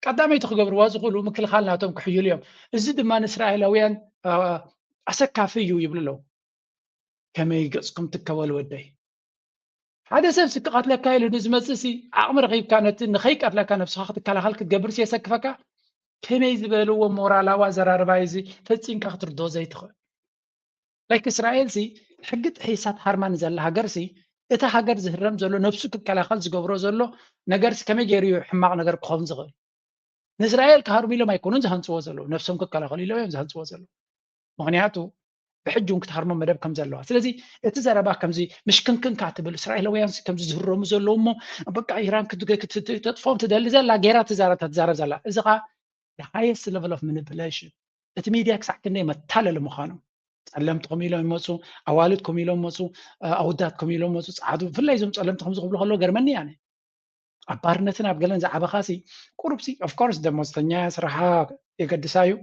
ቀዳመይቲ ክገብርዋ ዝኽእሉ ምክልኻል ናቶም ክሕይሉ እዮም። እዚ ድማ ንእስራኤላውያን ኣሰካፊ እዩ ይብሉ ኣለዉ። ከመይ ገጽኩም ትከበሉ ወደይ? ሓደ ሰብ ሲ ክቐትለካ ኢሉ ንዝመጽእ ሲ ዓቕሚ ረኺብካ ነቲ ንኸይቀትለካ ነብስኻ ክትከላኸል ክትገብር ሲ የሰክፈካ? ከመይ ዝበልዎ ሞራላዊ ኣዘራርባ እዩ እዚ ፈጺምካ ክትርድኦ ዘይትኽእል? ላይክ እስራኤል ሲ ሕጊ ጥሒሳ ትሃርማ ንዘላ ሃገር ሲ እታ ሃገር ዝህረም ዘሎ ነብሱ ክከላኸል ዝገብሮ ዘሎ ነገር ሲ ከመይ ገይሩ እዩ ሕማቕ ነገር ክኸውን ዝኽእል? ንእስራኤል ክሃርሙ ኢሎም ኣይኮኑን ዝሃንፅዎ ዘለዉ፣ ነብሶም ክከላኸሉ ኢሎም እዮም ዝሃንፅዎ ዘለዉ። ምክንያቱ ብሕጂ እውን ክትሃርሞም መደብ ከም ዘለዋ። ስለዚ እቲ ዘረባ ከምዚ ምሽክንክንካ ትብል እስራኤላውያን ከምዚ ዝህረሙ ዘለዉ እሞ በቃ ኢራን ተጥፎም ትደሊ ዘላ ገይራ ትዛረብ ትዛረብ ዘላ እዚ ከዓ ሃየስት ሌቨል ኦፍ ማኒፕሌሽን እቲ ሚድያ ክሳዕ ክንደይ መታለሊ ምዃኑ ጸለምቲ ከም ኢሎም ይመፁ፣ ኣዋልድ ከም ኢሎም መፁ፣ ኣውዳት ከም ኢሎም መፁ፣ ፃዕዱ ብፍላይ እዞም ጸለምቲ ከምዚ ክብሉ ከለዉ ገርመኒ ያነ ኣብ ባርነትን ኣብ ገለን ዝዓበኻሲ ቁሩብሲ ኦፍኮርስ ደሞዝተኛ ስራሓ የገድሳ እዩ።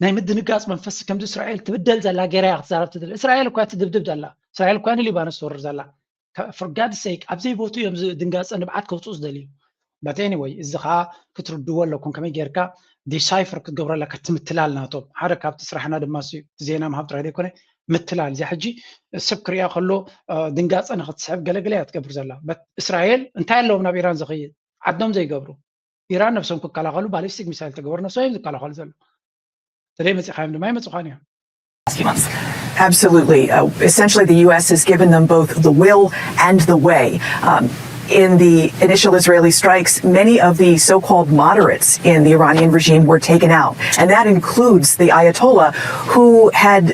ናይ ምድንጋፅ መንፈስ ከምዚ እስራኤል ትብደል ዘላ ገይራ እያ ክትዛረብ ትደሊ። እስራኤል እኳ ትድብድብ ዘላ፣ እስራኤል እኳ ንሊባኖስ ትወርር ዘላ። For God's sake ኣብ ዘይቦቱ እዮም ድንጋፀ ንብዓት ከውፅኡ ዝደልዩ። But anyway እዚ ከዓ ክትርድዎ ኣለኩም ከመይ ጌርካ ዲሳይፈር ክትገብሮ ኣለካ ትምትላል ናቶም ሓደ ካብቲ ስራሕና ድማ ዜና ምሃብ ጥራይ ዘይኮነ ምትላል እዚኣ ሕጂ ሰብ ክሪኣ ከሎ ድንጋፀ ንክትስሕብ ገለገለ እያ ትገብር ዘላ እስራኤል እንታይ ኣለዎም ናብ ኢራን ዝኸይድ ዓዶም ዘይገብሩ ኢራን ነብሶም ክከላኸሉ ባሊስቲክ ሚሳይል ተገበሩ ነብሶም እዮም ዝከላኸሉ ዘሎ ተለይ መፂኻዮም ድማ ይመፅኻን እዮም Absolutely. Uh, essentially, the U S has given them both the will and the way. Um, in the initial Israeli strikes, many of the so called moderates in the Iranian regime were taken out. And that includes the Ayatollah, who had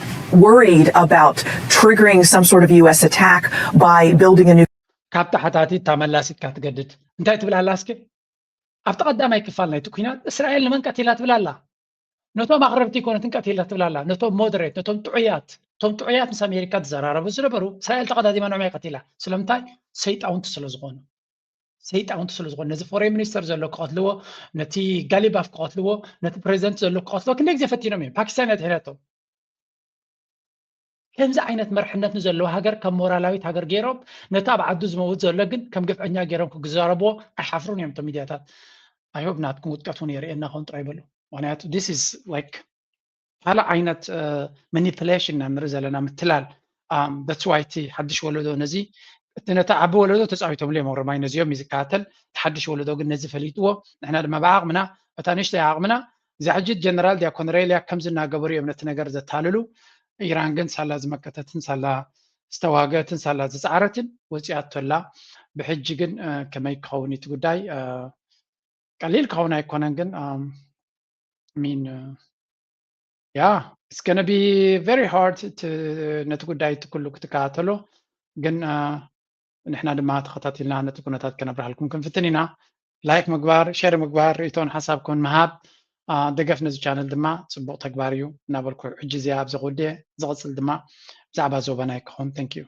worried about triggering some sort of U S attack by building a new. ካብታ ሓታቲት እታ መላሲትካ ትገድድ እንታይ ትብል ኣላ እስኪ ኣብቲ ቀዳማይ ክፋል ናይቲ ኩናት እስራኤል ንመን ቀቲላ ትብል ኣላ ነቶም ኣኽረርቲ ኣይኮነትን ቀቲላ ትብል ኣላ ነቶም ሞደሬት ነቶም ጥዑያት እቶም ጥዑያት ምስ ኣሜሪካ ዝዘራረቡ ዝነበሩ እስራኤል ተቐዳዲማ ንዕማይ ቀቲላ ስለምንታይ ሰይጣውንቲ ስለ ዝኾኑ ሰይጣውንቲ ስለ ዝኾኑ ነቲ ፎሬን ሚኒስተር ዘሎ ክቐትልዎ ነቲ ጋሊባፍ ክቐትልዎ ነቲ ፕሬዚደንት ዘሎ ክቐትልዎ ክንደይ ግዜ ፈቲኖም እዮም ፓኪስታን እያ ድሒነቶም ከምዚ ዓይነት መርሕነት ንዘለዎ ሃገር ከም ሞራላዊት ሃገር ገይሮም ነቲ ኣብ ዓዱ ዝመውት ዘሎ ግን ከም ግፍዐኛ ገይሮም ክዛረብዎ ኣይሓፍሩን እዮም እቶም ሚድያታት ኣይሆብ ናትኩም ውድቀት እውን የርእየና ኸውን ጥራይ በሉ ምክንያቱ this is like ካልእ ዓይነት ማኒፕሌሽን ኢና ንርኢ ዘለና ምትላል that's why እቲ ሓድሽ ወለዶ ነዚ እቲ ነቲ ዓቢ ወለዶ ተፃዊቶምሉ እዮም ረማይ ነዚኦም እዩ ዝከታተል እቲ ሓድሽ ወለዶ ግን ነዚ ፈሊጥዎ ንሕና ድማ ብዓቕምና እታ ንእሽተይ ዓቕምና እዛ ሕጂ ጀነራል ዲያኮን ሬልያ ከምዚ እናገበሩ እዮም ነቲ ነገር ዘታልሉ ኢራን ግን ሳላ ዝመከተትን ሳላ ዝተዋገትን ሳላ ዝፃዕረትን ወፂኣቶላ ብሕጂ ግን ከመይ ክኸውን እቲ ጉዳይ ቀሊል ክኸውን ኣይኮነን ግን ሚን ያ it's gonna be very hard ነቲ ጉዳይ እቲ ኩሉ ክትከታተሎ ግን ንሕና ድማ ተኸታቲልና ነቲ ኩነታት ከነብርሃልኩም ክንፍትን ኢና ላይክ ምግባር ሸር ምግባር ርእቶን ሓሳብኩን ምሃብ ደገፍ ነዚ ቻነል ድማ ፅቡቕ ተግባር እዩ እናበልኩ ሕጂ እዚኣ ኣብዚ ክውድየ ዝቕፅል ድማ ብዛዕባ ዞባና ይከውን thank you